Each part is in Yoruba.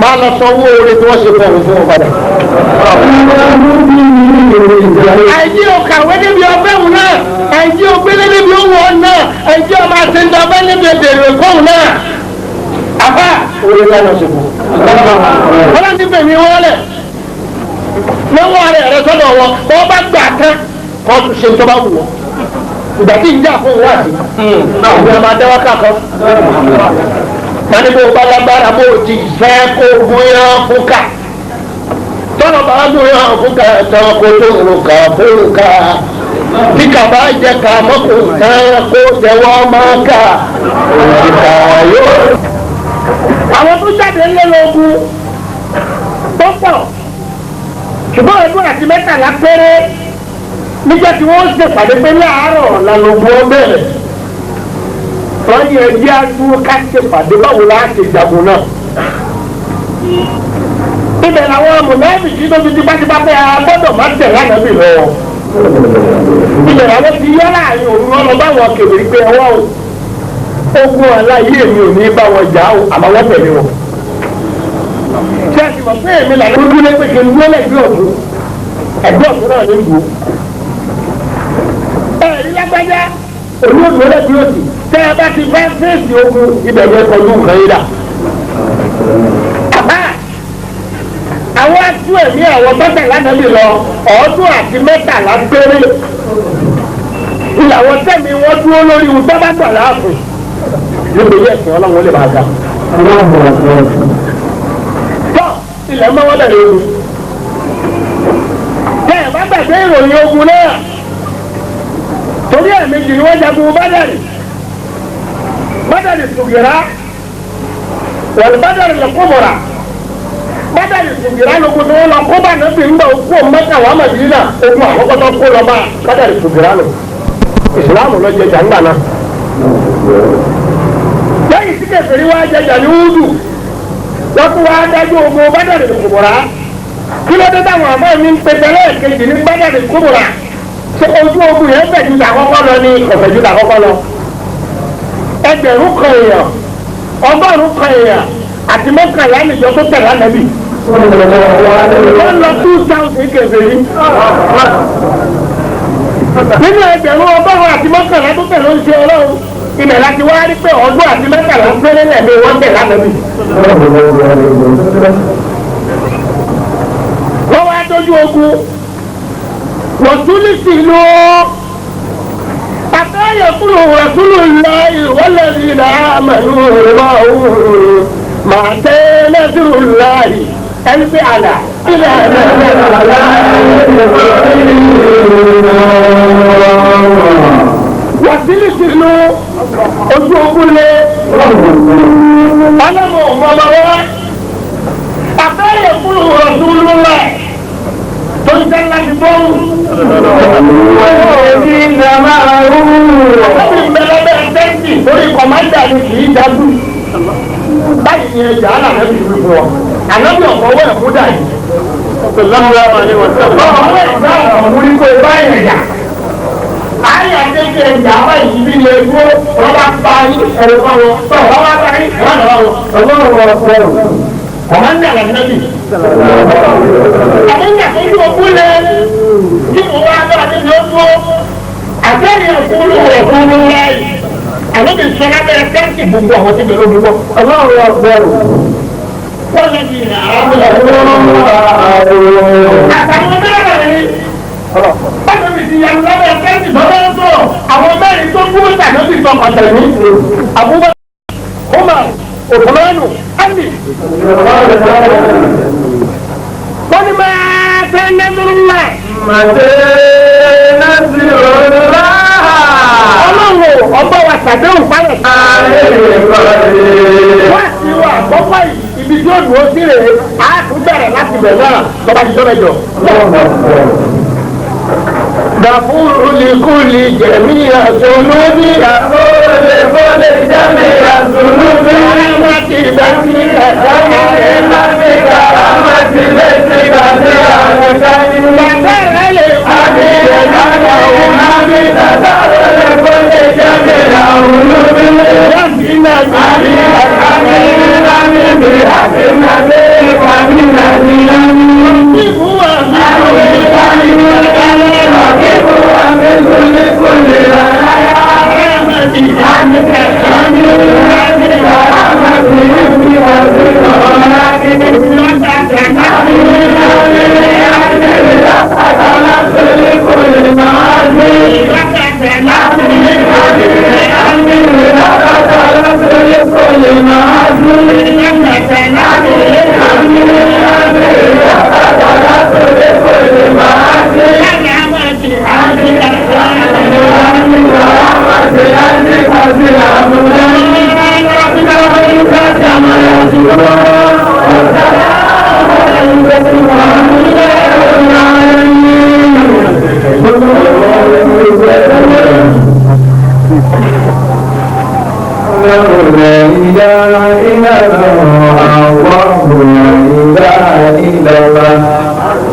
Máa lọ sọ owó oore tí wọ́n ṣe fún òun fún wọn padà. Àìjí òkàwé níbi ọgbẹ́ òun náà, àìjí ògbélé níbi owó òun náà, àìjí ọmọ àtẹnudẹ ọgbẹ́ níbi èdè òun náà. Àbá oore ńlá náà ṣe fún un. Wọ́n ti fèmí wọ́n lẹ̀. Lọ́wọ́ rẹ̀ rẹ̀ sọ́dọ̀ wọn, wọ́n bá gbà tán kọ́ tún ṣe tó bá wù wọ́n. Ìgbà tí ń jà fún òun àti ìgbà máa dẹ́wọ́ kàkọ́. Mani bó bá lágbára bó ti fẹ́ kó gúnyán fún ká. Tọ́lọ̀ bá gúnyán fún ká tán kó tó rò ká fún ká. Bí kàbá jẹ ká mọ́kò tán kó jẹ́wọ́ máa ká. Òṣìkà yóò. Àwọn tó jáde ńlẹ́lọ́gùn tó pọ̀. Ṣùgbọ́n ọdún àti mẹ́tàlá péré níjọ́ tí wọ́n ṣèpàdé pé láàárọ̀ làlógún ọ bẹ̀rẹ̀. Wọ́n ní ẹgbẹ́ adúró ká ṣèpàdé báwo la ṣe jagun náà. Ibẹ̀ làwọn mọ̀lẹ́bí tí tó ti tipátipá pé a gbọ́dọ̀ má tẹ̀ lánàá bì lọ. Ibẹ̀ làwọn ti yọ láàrin òru wọn lọ báwọn kèwé pé ọwọ́ o. Ogun aláyé mi ò ní bá wọn jà o, àmọ́ wọ́n tẹ̀lé wọn. Ṣé ẹ sì mọ̀ pé èmi làwọn dúró pé kí n dúró lẹ́gbẹ̀ẹ́ ọ̀tún? Ẹ̀gbẹ́ ọ̀tún náà ní ìlú. Ẹ̀rí lágbájá olóògbé lẹ́gbẹ̀ẹ́ òsì tẹ́ ẹ bá ti fẹ́ fèsì ogun ibẹ̀ yẹn kọjú nǹkan yìí dà. Àwọn atú ẹ̀mí àwọn mẹ́tàlá nàbì lọ ọdún àti mẹ́tàlá péré. Ìlàwọ̀ tẹ̀mí wọn dúró lórí ohun tó bá gbà láàfin. Níbi yẹ ẹ̀sìn ọlọ́run ó lè máa ga. Tọ́ ilẹ̀ mọ́ wọ́n bẹ̀rẹ̀ ogun. Tẹ́ ẹ bá gbàgbé ìròyìn ogun náà. Torí ẹ̀mejì ni wọ́n jagun Bádàrí. Bádàrí sùgìrá wal Bádàrí lẹ́kọ̀mọ̀rà. Bádàrí sùgìrá lógun tí wọ́n lọ kó bá nàbì ńgbà kó Mẹ́kà wà Mádínà ogun àkọ́kọ́ tó kó lọ bá Bádàrí sùgìrá lọ. Ìsìláàmù lọ jẹjà ńgbà náà. Lẹ́yìn tí kèfèrí wá jẹjà ní Údù, wọ́n tún wá dájú ogun Bádàrí lẹ́kọ̀mọ̀rà. Kí ló dé táwọn àmọ́ mi ń pèsè lẹ́ẹ̀kejì ní Bádàrí lẹ́kọ̀mọ̀rà? Ṣé ojú ogun yẹn fẹ̀ ju tàkọ́kọ́ lọ ní ọ̀fẹ́ ju tàkọ́kọ́ lọ? Ẹgbẹ̀rún kan èèyàn, ọgọ́rùn-ún kan èèyàn àti mọ́kànlá nìjọ tó tẹ̀lé ànábì. Wọ́n lọ 2,000 kèfèrí. Nínú ẹgbẹ̀rún ọgọ́rùn-ún àti mọ́kànlá tó tẹ̀lé ń ṣe ọlọ́run. Ibẹ̀ láti wá rí pé ọdún àti mẹ́tàlá ń péré lẹ́ẹ̀mí wọ́n tẹ̀lé ànábì. Wọ́n wá dójú ogun. Wọ̀túlìsìlú àtẹ́yẹ̀kúrò Rasulullahi walladhina amanu ma'ahu màá tẹ́ nasrullahi ẹni pé àlà ilẹ̀ wọ̀túlìsìlú ojú ogun lé ọlọ́mọ ọmọlọ́wọ́ àtẹ́yẹ̀kúrò Rasulullahi tó ń jẹ́ láti bọ́ọ̀lù. Torí kọ̀mándà ni kì í jagun. Báyìí ni ẹja alànàbì fi fún ọ. Ànábì ọ̀pọ̀ owó ẹ̀kú dà yìí. Ọ̀pọ̀ ẹ̀gbá ọ̀mú ní kó báyìí ẹ̀yà. Ayé àtẹ̀kẹ́ ẹ̀yà báyìí bí ni egbó wọ́n bá pa yín ẹ̀rọ bá wọn. Wọ́n bá pa yín ẹ̀rọ bá wọn. Kọ̀mándà lànàbì. Àbúrò àtẹ̀kẹ́ òkú lẹ tí mo wá bá àtẹ̀kẹ́ òkú. Àtẹ̀kẹ́ òkú ló wọ̀ fún mi láyìí. Àlọ́bì sọ lábẹ́ tẹ́ǹtì gbogbo àwọn tí bẹ̀rẹ̀ omi wọ́. Ọlọ́run ọgbẹ́rù. Wọ́n lè di àwọn àtàwọn mẹ́rin. Báwo ni ti yanu lábẹ́ tẹ́ǹtì bọ́lá ń sọ̀rọ̀? Àwọn mẹ́rin tó kú tàbí ti sọ pàtàkì. Abubakar, Umar, Usmanu, Ali. Wọ́n ní máa tẹ́ nẹ́dúrúlá. Màdé Násìrò Ọlọ́run ọba wa ṣàdéhùn fáyọ̀. Wá sí wa àkọ́kọ́ yìí ibi tí ó dùn ó sí rèé á tún bẹ̀rẹ̀ láti bẹ̀ náà tọ́ba ti dọ́rẹ̀ jọ. Dàfúrú likúli jẹ̀mí àtúnúbí. Dàfúrú likúli jẹ̀mí àtúnúbí. Arámàtì bẹ́sí ẹ̀dá Arámàtì kàrámàtì bẹ́sí kàdé àrùn. Bàtà rẹ̀ lè kú. Àbí ẹ̀dá òun àbí dàdàrú likúli jẹ̀mí àtúnúbí. Yàtí náà bí. Àbí àbí àbí àbí.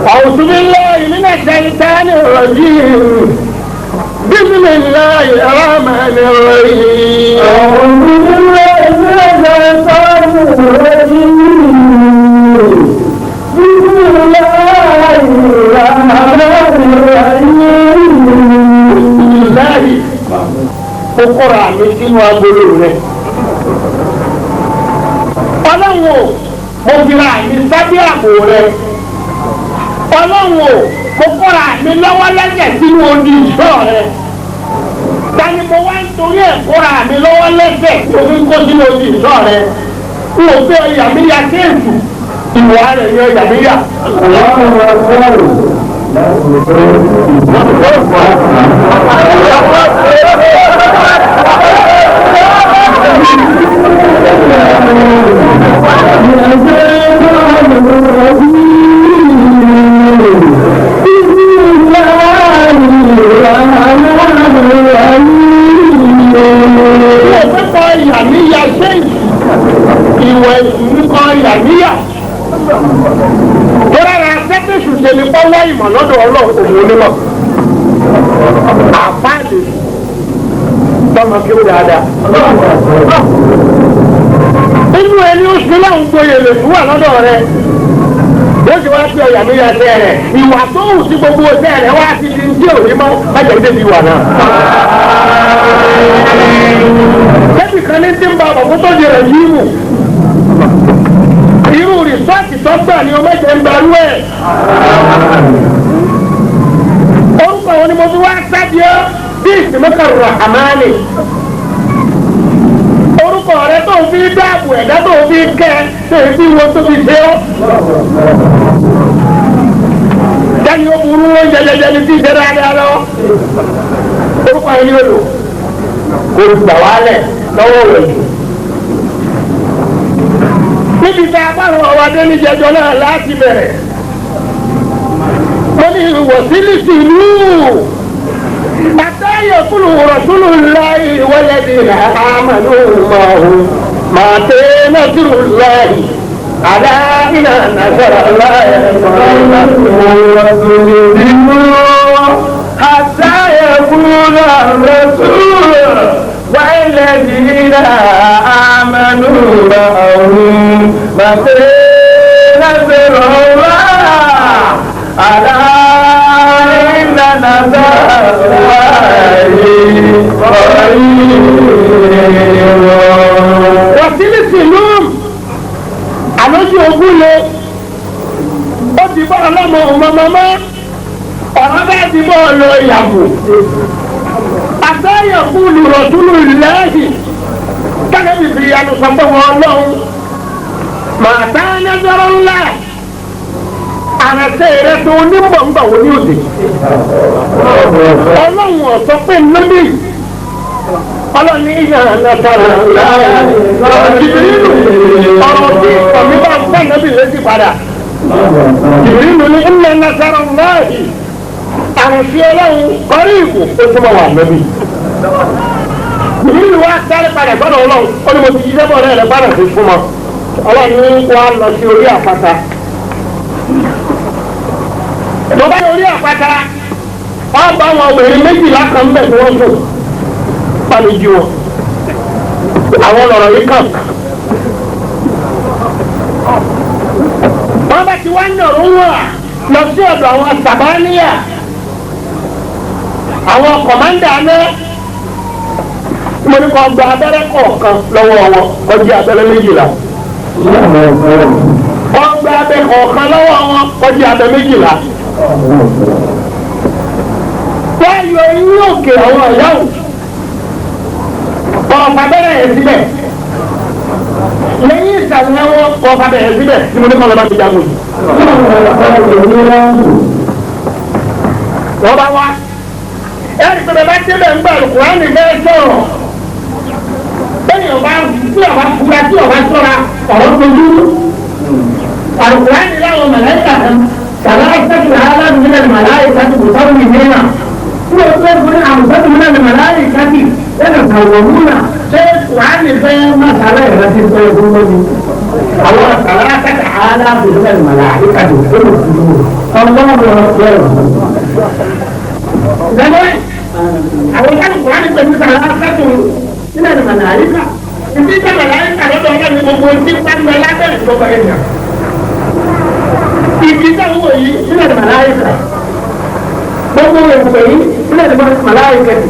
أعوذ بالله من الشيطان الرجيم. بسم الله الرحمن الرحيم. أعوذ بالله من الشيطان الرجيم. بسم الله الرحمن الرحيم. بسم الله. Ó kóra mi sínú agolo rẹ̀. Ọlọ́run o, mo fi ra mi sábẹ́ àpò rẹ̀. Ọlọ́run o, mo kóra mi lọ́wọ́ lẹ́sẹ̀ sínú odi ìṣọ́ rẹ̀. Tani mo wá ń torí ẹ̀ kóra mi lọ́wọ́ lẹ́sẹ̀ tó fi ń kó sínú odi ìṣọ́ rẹ̀. N ò fẹ́ ọyà mi ya kéèfù. Ìwà rẹ̀ ni ọyà mi yà. Ìwà ìṣúní kan yàmíyà. Tọ́lára sẹ́tẹ̀sù ṣe ni kọ́ wá ìmọ̀ lọ́dọ̀ Ọlọ́run òun onímọ̀. Àfáàlì tọmọ kí ó dáadáa. Inú ẹni ó ṣe láwọn gboyè lè fún wà lọ́dọ̀ rẹ̀. Ó ṣe wá sí ọ̀yàmíyà ṣẹ́ rẹ̀. Ìwà tó hù sí gbogbo ṣẹ́ rẹ̀ wá ti di ní òní mọ́. Májèlé débi ìwà náà. Kébì kan ní tí ń ba ọ̀pọ̀ tó di rẹ̀ yìí mù. Irú rìsọ́ọ̀tì tó gbà ni o mẹ́jẹ̀ ń gbarú ẹ̀. Orúkọ wo ni mo fi wá sábíọ́ bí ìsìnmọ́kà Ràhámánì. Orúkọ rẹ tó fi dáàbò ẹ̀dá tó fi kẹ́ tó fi wo tó fi ṣe ọ́. Dání ó burú oúnjẹ jẹjẹ ní tí ìṣe dáadáa lọ. Orúkọ yẹn ni ó lò. Kò gbà wálẹ̀ lọ́wọ́ rẹ̀ jù. Níbi tá a bá rọ ọwọ́ adé níjẹjọ náà láti bẹ̀rẹ̀. Mo ní wọ̀sílìsì ìlú. Àtàyè kúlù rọ̀súlù láì wọlé ní àmàlù mọ̀ọ́hún. Màá tẹ́ nàdúrù láì. Àdá iná nàṣàrà láì. حتى يكون الرسول والذين آمنوا معه متى نصر الله ألا إن نصر الله قريب. Wọ̀sílìsì lù. Àlójú ogún le. Ó ti bọ́ ọlọ́mọ ọmọ ọ̀rọ̀ bẹ́ẹ̀ ti bọ́ lọ ìyàwó. Àtẹ́yẹ̀ kúlù rọ̀túlù lẹ́yìn. Kẹ́lẹ́ mi fi ìyanu sọ pé wọ́n lọ́hùn. Màá tá nẹ́sọ̀rọ̀ ńlá. Àrẹ̀sẹ̀ rẹ tó onímọ̀ ńgbà wo ní òde. Ọlọ́run ọ̀sọ́ pé lómi. Ọlọ́run ní ìyá nàṣàrà ńlá. Jìbìrìlù ọ̀rọ̀ tí ọ̀mí bá ń pẹ́ lóbi létí padà. Jìbìrìlù ní ìyá nàṣàrà ńlá yìí. Àrùn sí Ọlọ́run kọrí ìbò ó túmọ̀ wà lóbi. Jìbìrìlù wá sáré padà sọ́dọ̀ Ọlọ́run ó ní mo ti jíṣẹ́ bọ̀ rẹ̀ rẹ̀ padà sí fún mọ́. Ọlọ́run ní wá lọ sí orí àpáta. Tó bá orí àpáta, wọ́n bá àwọn obìnrin méjìlá kan bẹ̀ tí wọ́n sùn. Pàmì jí wọn. Àwọn lọ̀rọ̀ yìí kàn. Wọ́n bá ti wá ń nọ̀rọ̀ wà lọ sí ọ̀dọ̀ àwọn sàbáníyà. Àwọn kọ̀mándà náà mo ní kó gba abẹ́rẹ́ kọ̀ọ̀kan lọ́wọ́ wọn kọjá abẹ́rẹ́ méjìlá. Kó gba abẹ́ kọ̀ọ̀kan lọ́wọ́ wọn kọjá abẹ́ méjìlá. Wọ́n yọ eyín òkè àwọn ọ̀yáwó. Kọ̀ọ̀fà bẹ́rẹ̀ yẹn síbẹ̀. Lẹ́yìn ìsàlẹ̀ wọn kọ̀ọ̀fà bẹ̀rẹ̀ síbẹ̀ ni mo ní kọ́ lọ́ba ti jagun yìí. Wọ́n bá wá. Ẹ̀rí pé bàbá débẹ̀ ń gbà Kùránì bẹ́ẹ̀ sọ̀rọ̀. Bẹ́ẹ̀ni ọba tí ọba fura tí ọba sọ́ra ọ̀rọ̀ tójú. Àlùkùránì láwọn màláìkà kan kàlá ìsàkìlà aláàbò nínú màláìkà tó kò sáwọn ìmẹ́nà. Tí o fẹ́ fún àmùsọ́tò nínú màláìkà tì lẹ́nu sàwọ̀múnà ṣé kùránì fẹ́ masàlá ìrántí fẹ́ fún lónìí. Àwọn kàlá ìsàkìlà aláàbò nínú màláìkà tó kò àwọn kùránì pẹ̀lú kàlá ìsàkìlà nínú màláìkà. Ìdí jẹ́ màláìkà lọ́dọ̀ ọlọ́run gbogbo tí pàmò lábẹ́ ìjọba ènìyàn. Ìdí táwọn wòye sílẹ̀ ní màláìkà. Gbogbo èkó yìí sílẹ̀ ní màláìkà ni.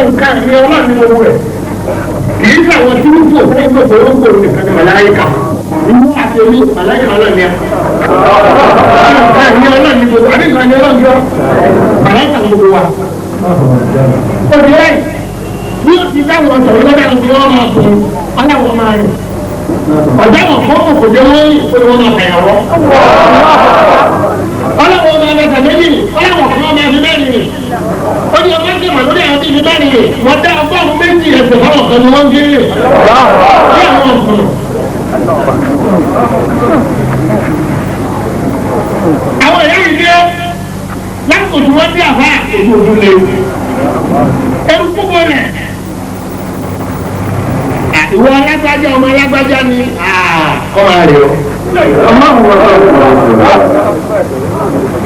Nǹkan ìní ọlọ́run ní gbogbo rẹ̀. Kì í sàwọn tí ń fò fún gbogbo orúkọ nìkan ní màláìkà. Inú àti omi màláìkà ọlọ́run ni a. Nǹkan ìní ọlọ́run ní gbogbo àbí nǹkan ìní ọlọ́run yọ. Màláìkà ní gbogbo wa. Òbí bí ó ti dáwọn sọ̀rọ̀ lọ́dọ̀ àwọn tí wọ́n máa fún ọlọ́wọ́ máa rìn. Ọ̀dà wọn kọ́ kò jẹ́ wọ́n rìn pé wọ́n máa fẹ̀yàwọ́. Ọlọ́wọ́ máa lọ sàméjì ọlọ́wọ́ kan máa fi mẹ́rin rìn. Ó ní ọgbọ́n tí màlúù àwọn tí fi mẹ́rin rìn. Wọ́n dá ọgọ́rùn-ún méjì ẹsẹ̀ fáwọn kan ni wọ́n ń gé rìn. Bí àwọn ọ̀sùn. Àwọn ìyá yìí dé lásìkò tí wọ́n dé àbá èdè òdú lé. Ẹrú púpọ̀ rẹ̀ ìwọ alágbájá ọmọ alágbájá ni kọ́ máa rẹ̀ ọ́.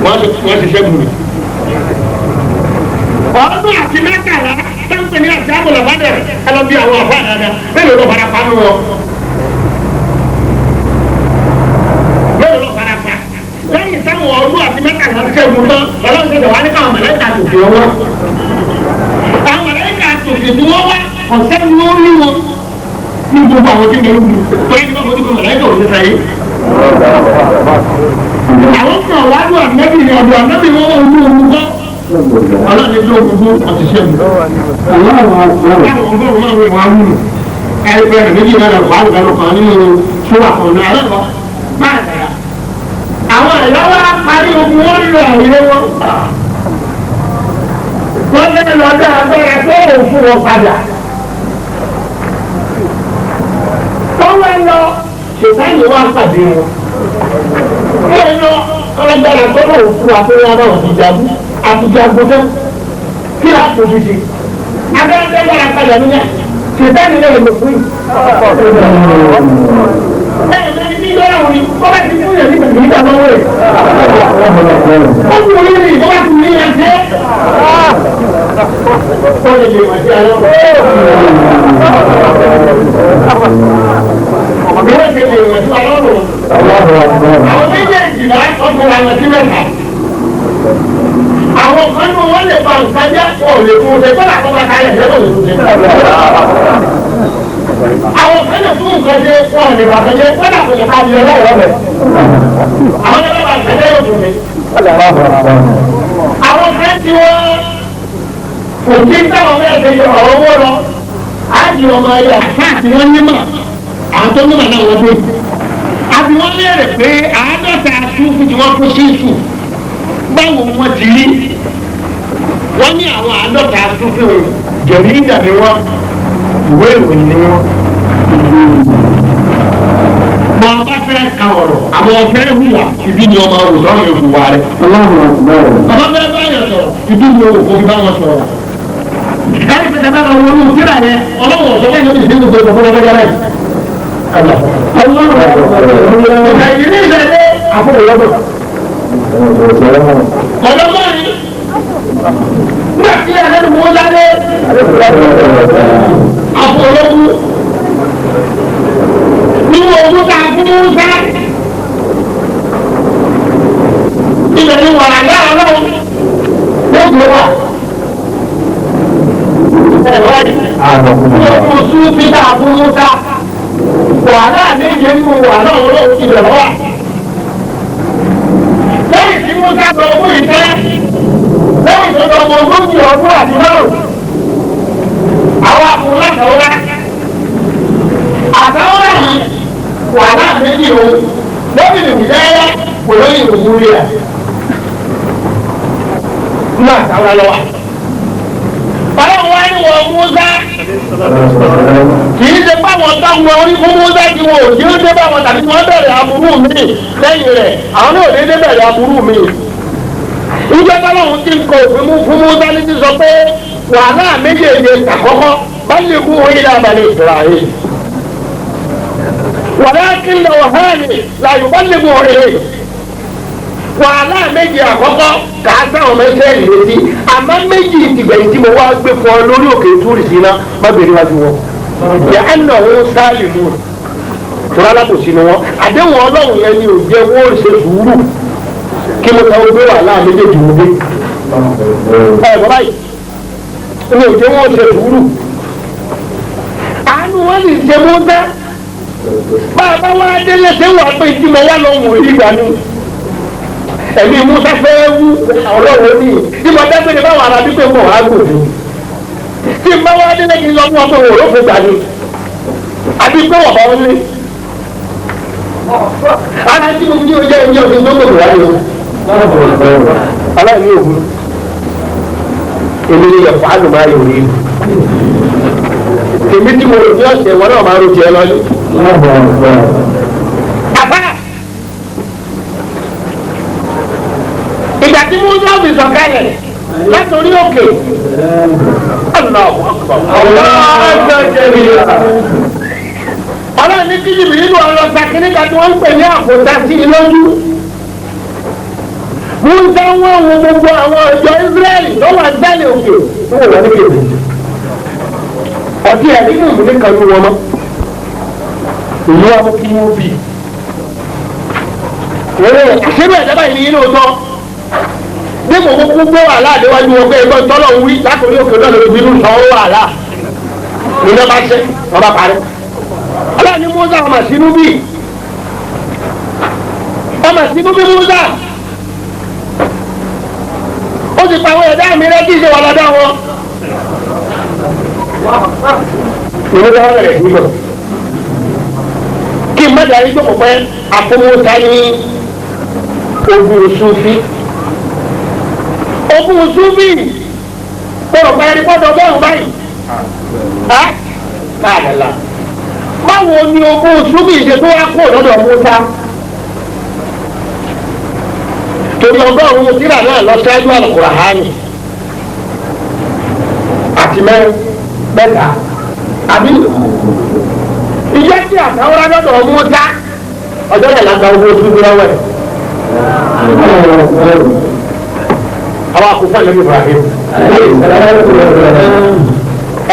Wọ́n ti ṣẹ́gun mi. Ọdún àti mẹ́tàlá sáńpẹ̀ ní àti àbọ̀lọ̀ bá dẹ̀rẹ̀ ẹ lọ bí àwọn àfa dáadáa mélòó ló fara pa nù wọn. Mélòó ló fara pa. Lẹ́yìn táwọn ọdún àti mẹ́tàlá ṣẹ́gun tán ọlọ́run ṣẹ̀ṣẹ̀ wá ní káwọn mẹ̀lẹ́kà tòkè wọn. Àwọn mẹ̀lẹ́kà tòkè tí wọ́n wá ọ̀sẹ́ ni wọ́n rí wọn ní gbogbo àwọn tí ń bẹ lógun torí tí wọ́n fojú kan mọ̀lẹ́kà òní sáyé. Àwọn kan wá lù ànábì ní ọ̀dọ̀ ànábì wọn wọ́n olú ogun kọ́. Ọlọ́run ní ogun fún ọtí ṣẹ́gun. Àwọn ọgọ́rùn-ún márùn-ún wà wúlò. Ẹgbẹ́ rẹ̀ méjì náà lọ wàá lọ kan nínú ṣúwà kan náà lọ́wọ́. Máa dàgbà. Àwọn ẹ̀yọ́ wa parí ogun wọn lọ àwìrẹ́ wọn. Wọ́n lé lọ́dọ̀ agbára tó òun fún wọn padà. Tọ́wọ́ lọ ṣètáyé wá pàdé wọn. Bẹ́ẹ̀ lọ ọlọ́gbàrà tọ́lọ̀ òkú àtọ́wọ́ àtijagun àtijagun tán kí á kò fi ṣe. Abẹ́rẹ́ gbára padà nílẹ̀ ṣètáyé lè lò fún yìí. Bẹ́ẹ̀ lọ ní yọ̀rọ̀ òní kọ́ bá ti fún yẹn nígbà nígbà lọ́wọ́ rẹ̀. Ó kù ní ní ìbọn bá ti ní yẹn ṣe. Ó lè lè wà sí àlọ́. Bí wọ́n ṣe lè wẹ̀ sí ọlọ́run. Àwọn méjèèjì náà ọkùnrin àwọn sí mẹ́ta. Àwọn kan ní wọ́n lè ba nǹkan jẹ́ ò lè fún un ṣe kọ́lá kọ́ bá kalẹ̀ ṣe kò lè fún un ṣe. Àwọn kan lè fún nǹkan ṣe wọn ò lè bà kan jẹ́ kọ́lá kò lè ká di ọlọ́run rẹ̀. Àwọn lè bá nǹkan jẹ́ yóò fún mi. Àwọn kan tí wọ́n kò sí táwọn mẹ́rin ṣe ọ̀rọ̀ owó lọ. Á di ọmọ ayé àfáà tí wọ́n ní mọ̀ àwọn tó nímọ̀ náà wọ́n dé. Àbí wọ́n léèrè pé àádọ́ta túfù tí wọ́n kó sí ìfù báwo wọ́n ti rí. Wọ́n ní àwọn àádọ́ta túfù jẹ̀rí ìjà ni wọ́n, ìwé ìròyìn ni wọ́n. Mọ ọba fẹ́ ka ọ̀rọ̀, àwọn ọ̀fẹ́ hùwà ibi ni ọmọ òwúrọ̀ yóò hùwà rẹ̀. Ọba fẹ́ bá yàn sọ̀rọ̀, ibi ni òwò fi bá wọn sọ̀rọ̀. Ẹ̀rí pẹ̀tẹ̀ bá wọn wọnú síra yẹn, ọlọ́wọ̀ ọ̀sọ́ fẹ́ yóò ti gbogbo ìgbàgbọ́ lọ́jọ́ rẹ̀. Wàhálà méje nínú wàhálà olóhùn ti bẹ̀rẹ̀ wá. Lẹ́yìn tí Musa sọ fún ìfẹ́, lẹ́yìn tó lọ́mọ ogójì ọdún àti márùn. Àwọn àkùnrin àtàwọn àtàwọn yìí wàhálà méjì o lórí ìrìnlẹ́yẹ kò lórí ìrìnwúrí rẹ̀. Nínú àtàwọn lọ́wọ́. Ọlọ́run wá Ọlọ́run wá ní wọ Musa. Kì í ṣe báwọn táwọn orí fún Musa tí wọn ò ní ó dé báwọn tàbí wọ́n bẹ̀rẹ̀ aburú mi lẹ́yìn rẹ̀. Àwọn náà ò ní dé bẹ̀rẹ̀ aburú mi. Ìjọba tọ́lọ́run ti ń kọ òfin mú fún Musa ní ti sọ pé wàhálà méjèèjì àkọ́kọ́ bá lè kú orílẹ̀ abalẹ̀ Israel. Wàlákin lọ́wọ́hánì làyùbọ́lẹ́gùn òrèrè. Wàhálà méjì àkọ́kọ́ kà á sáwọn mẹ́sẹ̀lì létí àmọ́ méjì ìtìgbẹ̀yìn tí mo wá gbé fún ọ lórí òkè túrì sí iná má bèrè wájú wọn. Yà á nà ó sáàlì mú un. Tura alábòsí ni wọn. Àdéhùn Ọlọ́run yẹn ni ò jẹ́ wọ́n ṣe sùúrù kí mo ta ó gbé wàhálà méjèèjì mú dé. Ẹ bọ́ báyìí ni ò jẹ́ wọ́n ṣe sùúrù. Àánú wọn sì ṣe mú tán. Bàbá wa délé ṣé wàá pé tí mo wá lọ wò ìgbà ni. Ẹ̀mí Musa fẹ́ wú ọlọ́run ní tí mo dágbére báwọn ará bí pé mo wàá gòkè. Tí n bá wá délé kí n lọ fún ọ pé wò ló fún gbà ni. Àbí pé wọ̀ bá wọn lé. Ara tí mo ní oúnjẹ oúnjẹ òfin tó gbòòrò wáyé o. Aláìní òwúrò. Èmi ni yẹ̀fọ́ àlùmáyò rí. Èmi tí mo rò ní ọ̀sẹ̀ wọn náà máa ro tiẹ̀ lọ́lé. Àbá ìgbà tí Musa fi sọ̀kalẹ̀ látòrí òkè. Allahu Akbar. Ọlọ́run ní kí jìbìrì nínú ọlọ́ta kìíní kan tí wọ́n ń pè ní àpòtá sí i lójú. Musa wọ́n wo gbogbo àwọn ọjọ́ Ísírẹ́lì tó wà sẹ́lẹ̀ òkè tó wọ̀ ní kébì. Ọtí ẹ̀ nínú ìmúlẹ̀ kan ní wọn mọ́. Èyí wá mú kí wọ́n bì. Àṣírí ẹ̀dá báyìí ní inú tọ́. Bí mo kúkú gbé wàhálà àdéwájú wọn pé ẹgbẹ́ tọ́lọ̀ ń wí látòrí òkè náà lórí bínú sọ ó wàhálà. Iná bá ṣe, wọ́n bá parí. Ọlọ́run ní Musa ọmọ sínú bí. Ọmọ sínú bí Musa. Ó sì pa àwọn ẹ̀dá mi rẹ́ kí ìṣe wà lọ́dọ̀ wọn. Ìwé dáwọ́ rẹ̀ sí lọ. Kí n má darí jókòó pé àfọwọ́sá ní ogun Sufi. Ogun Sufi kọ̀rọ̀ pé ẹni gbọ́dọ̀ bọ́ọ̀rù báyìí. Káàdàlà. Báwo ni ogun Sufi ṣe tó wá kó lọ́dọ̀ Musa? Torí ọgọ́rùn-ún tírà náà lọ ṣáájú Al-Kùránì. Àti mẹ́rin mẹ́ta àbí ìyá tí àtàwọn lọ́dọ̀ Musa ọjọ́ náà lágbà owó oṣù lọ́wọ́ ẹ̀. Àwọn akókò àlẹ́ Ibrahim.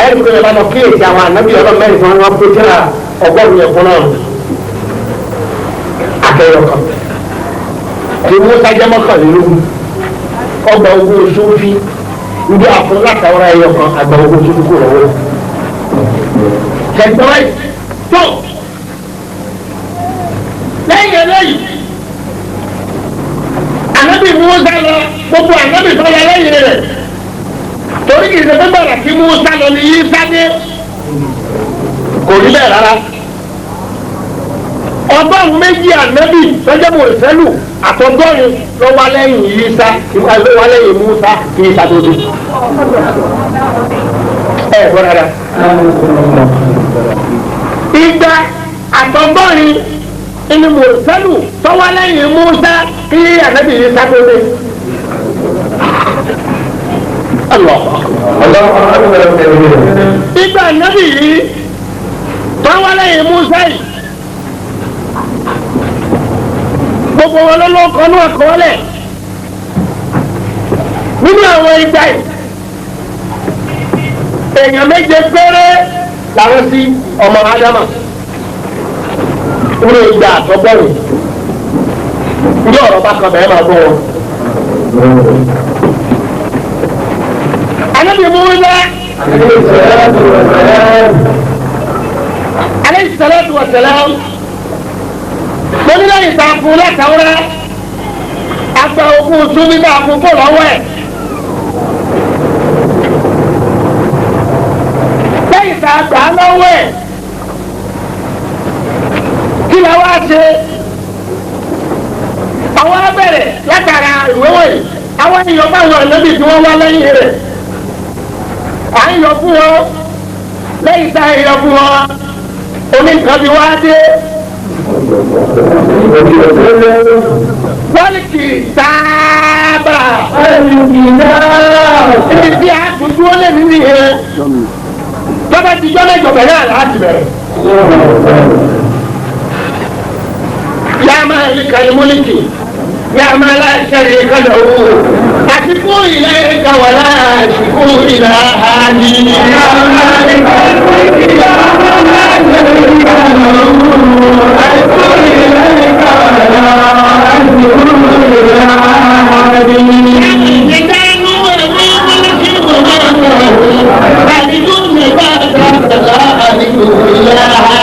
Ẹ̀rí tó lè bá lọ kíyèsí àwọn ànábì ọlọ́mẹ́rin tí wọ́n pé tíra ọgọ́rùn-ún ẹ̀kọ́ náà. Akẹ́yọ̀ kan. Tí Musa jẹ́ mọ́kànlélógún. Ọgbà owó oṣù fi ibi àfún látàwọn ẹyọ kan àgbà owó oṣù kò lọ́wọ́. Ṣẹ̀gbọ́n tó lẹ́yìn eléyìí ànábì Musa lọ gbogbo ànábì tó lọ lẹ́yìn rẹ̀ torí kìí ṣe pé bàrà kí Musa lọ ní Ìsá dé kò rí bẹ́ẹ̀ rárá. Ọgọ́rùn-ún méjì ànábì lọ́jọ́ mọ̀ọ́sẹ́lù àtọgọ́rin ló wá lẹ́yìn Ìsá ló wá lẹ́yìn Musa kí Ìsá tó dé. Ẹ gbọ́ rárá. Igba àtọgọ́rin ni mọ̀ọ́sẹ́lù tó wá lẹ́yìn Musa kí ànábì Ìsá tó dé. Igba ànábì yìí tó wá lẹ́yìn Musa yìí. Gbogbo wọn lọ́lọ́kọ́ náà kọ́lẹ̀ nínú àwọn ìgbà yìí èèyàn méje péré làwọn sí ọmọ Ádámà nínú ìgbà àtọ́gbọ́rùn ní ọ̀rọ̀ bá kan bẹ́ẹ̀ máa gbọ́ wọn. Ànábì Mùsá alayhi salatu wa salam lónílẹ̀ ìtàkùn látàwọ́rẹ́ agba ogún súnmí náà fún kó lọ́wọ́ ẹ̀. Lẹ́yìn tá a gbà á lọ́wọ́ ẹ̀ kí la wá ṣe? Àwọn abẹ́rẹ́ látara ìwé wọ̀nyí àwọn èèyàn bá wọn ànábì tí wọ́n wá lẹ́yìn rẹ̀. À ń yọ fún wọn lẹ́yìn tá a yọ fún wọn oníkan bí wá dé. Wọ́n kì í sáábà. Ibi tí a tún dúró lé nínú yẹn. Tọ́ba ti jọ́ mẹ́jọ bẹ̀rẹ̀ àlá ti bẹ̀rẹ̀. Yá máa ń kàlí múlíkì, yá máa láṣẹ ìkàlẹ̀ owó. Àtikú ilẹ̀ ẹ̀ka wà láàṣìkú ìlà àní. Yá máa ń kàlí múlíkì, yá máa láṣẹ ìkàlẹ̀ owó. Àtikú ilẹ̀ ẹ̀ka wà láàṣìkú ìlà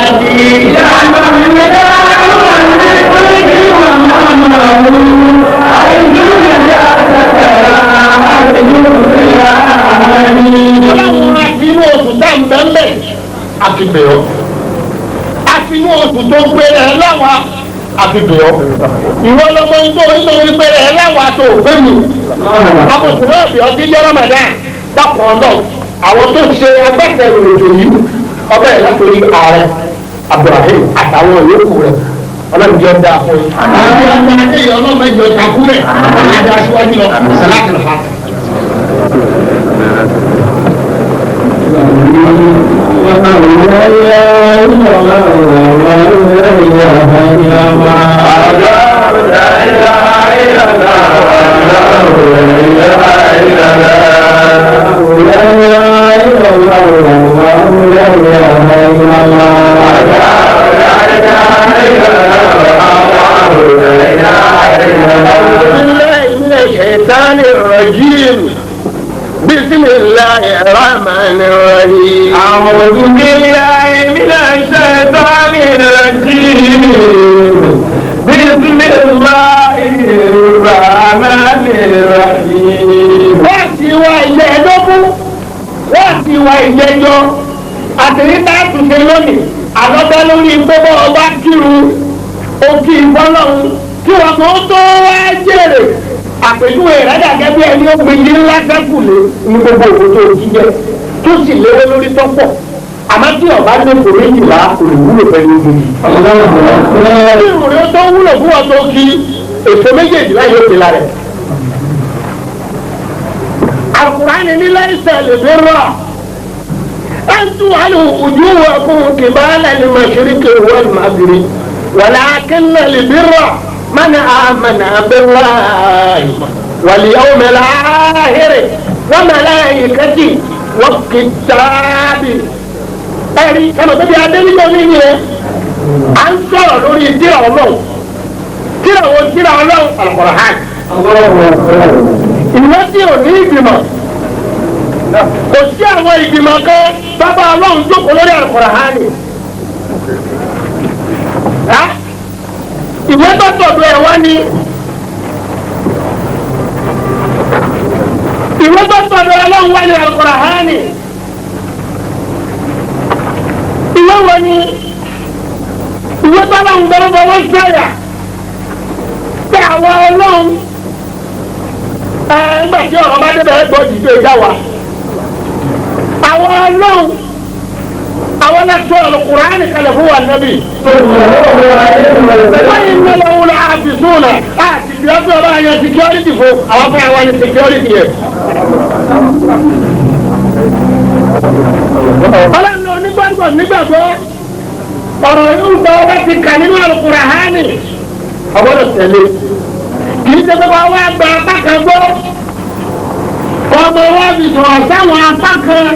àní. Àfinú oṣù tó gbére ẹ láwa àfi bẹ̀ ọ́. Ìwọ lọmọ ń tó nítorí pé ẹ láwa tó gbé mi. Àbùkù náà bẹ̀ ọ́ sí yọ Ramadan dákun ọ̀nà àwọn tó ṣe agbátẹrù ètò yìí ọbẹ̀ ẹ̀ látòrí ààrẹ Abdulrahim àtàwọn yòókù rẹ̀ ọlọ́run jẹ́ dáa fún yín. Àwọn ọmọ adéyẹ ọlọ́mọ ìjọ takú rẹ̀ àti aṣíwájú lọ sàlákì lọ́fà. الشيطان الرجيم بسم الله الرحمن الرحيم. أعوذ بالله من الشيطان الرجيم بسم الله الرحمن الرحيم. Wọ́n ti wá ilé ẹ̀dọ́gbọ́n, wọ́n ti wá ìjẹjọ́, àtẹ̀yìntà àtúnṣe lónìí, àlọ́dá lórí gbogbo ọba kírun, òkè ìbọ́lọ́hún, kí wọ́n kò tó wá jèrè. Àpèjúwe rẹ̀ dàgẹ́ bí ẹni ó gbin ní ńlá sẹ́kùlé ní gbogbo òkú tó jíjẹ tó sì léwé lórí tọ́pọ̀ àmọ́ tí ọba ní kò méjìlá kò lè wúlò pẹ̀lú ogun yìí. Bí ìròyìn tó wúlò fún ọ tó kí èso méjèèjìlá yóò ti la rẹ̀. Àkùránì ní láìsẹ̀ lè fi rọ̀ ẹ̀ńtú àlù ojú wọ̀kùn kìbálẹ̀ ní màṣíríkì wal maghrib walakinna lè fi rọ̀. من آمن بالله واليوم الآخر وملائكته والكتاب. Ẹ̀rí ẹ̀rọ tó bí adéníjọ́ ní ìyẹn à ń sọ̀rọ̀ lórí tírà Ọlọ́run tírà wo tírà Ọlọ́run Al-Qur'an. Ìwé tí ò ní ìgbìmọ̀ kò sí àwọn ìgbìmọ̀ kan bàbá Ọlọ́run jókòó lórí Al-Qur'an. Ìwé tó tọ̀dọ̀ ẹ̀ wá ní ìwé tó tọ̀dọ̀ ẹ̀ lọ́wọ́ wá ní Al-Qur'ani. Ìwé wo ni ìwé tó lọ́wọ́ gbọ́dọ̀ wọ́n sọ̀yà pé àwọn ọlọ́run ẹ̀ ńgbà tí ọ̀rọ̀ bá débẹ̀ ẹ̀ gbọ́ jìjọ ìjà wa. Àwọn ọlọ́run àwọn lẹ́sọ̀ Al-Qur'ani kalẹ̀ fún wa nàbì. Wọ́n yìí ń lọ wọlé àfisúnà àti ìdíyàtọ̀ ọba yẹn security fún àwọn fún àwọn ní security yẹn. Ọlọ́run onígbàgbọ́ nígbàgbọ́ ọ̀rọ̀ yóò gbọ́ ọba ti kà nínú Al-Qur'ani ọgbọ́dọ̀ tẹ̀lé. Kì í ṣe pé wọ́n wá gba apá kan gbọ́ ọmọ wa fi sọ̀rọ̀ sáwọn apá kan.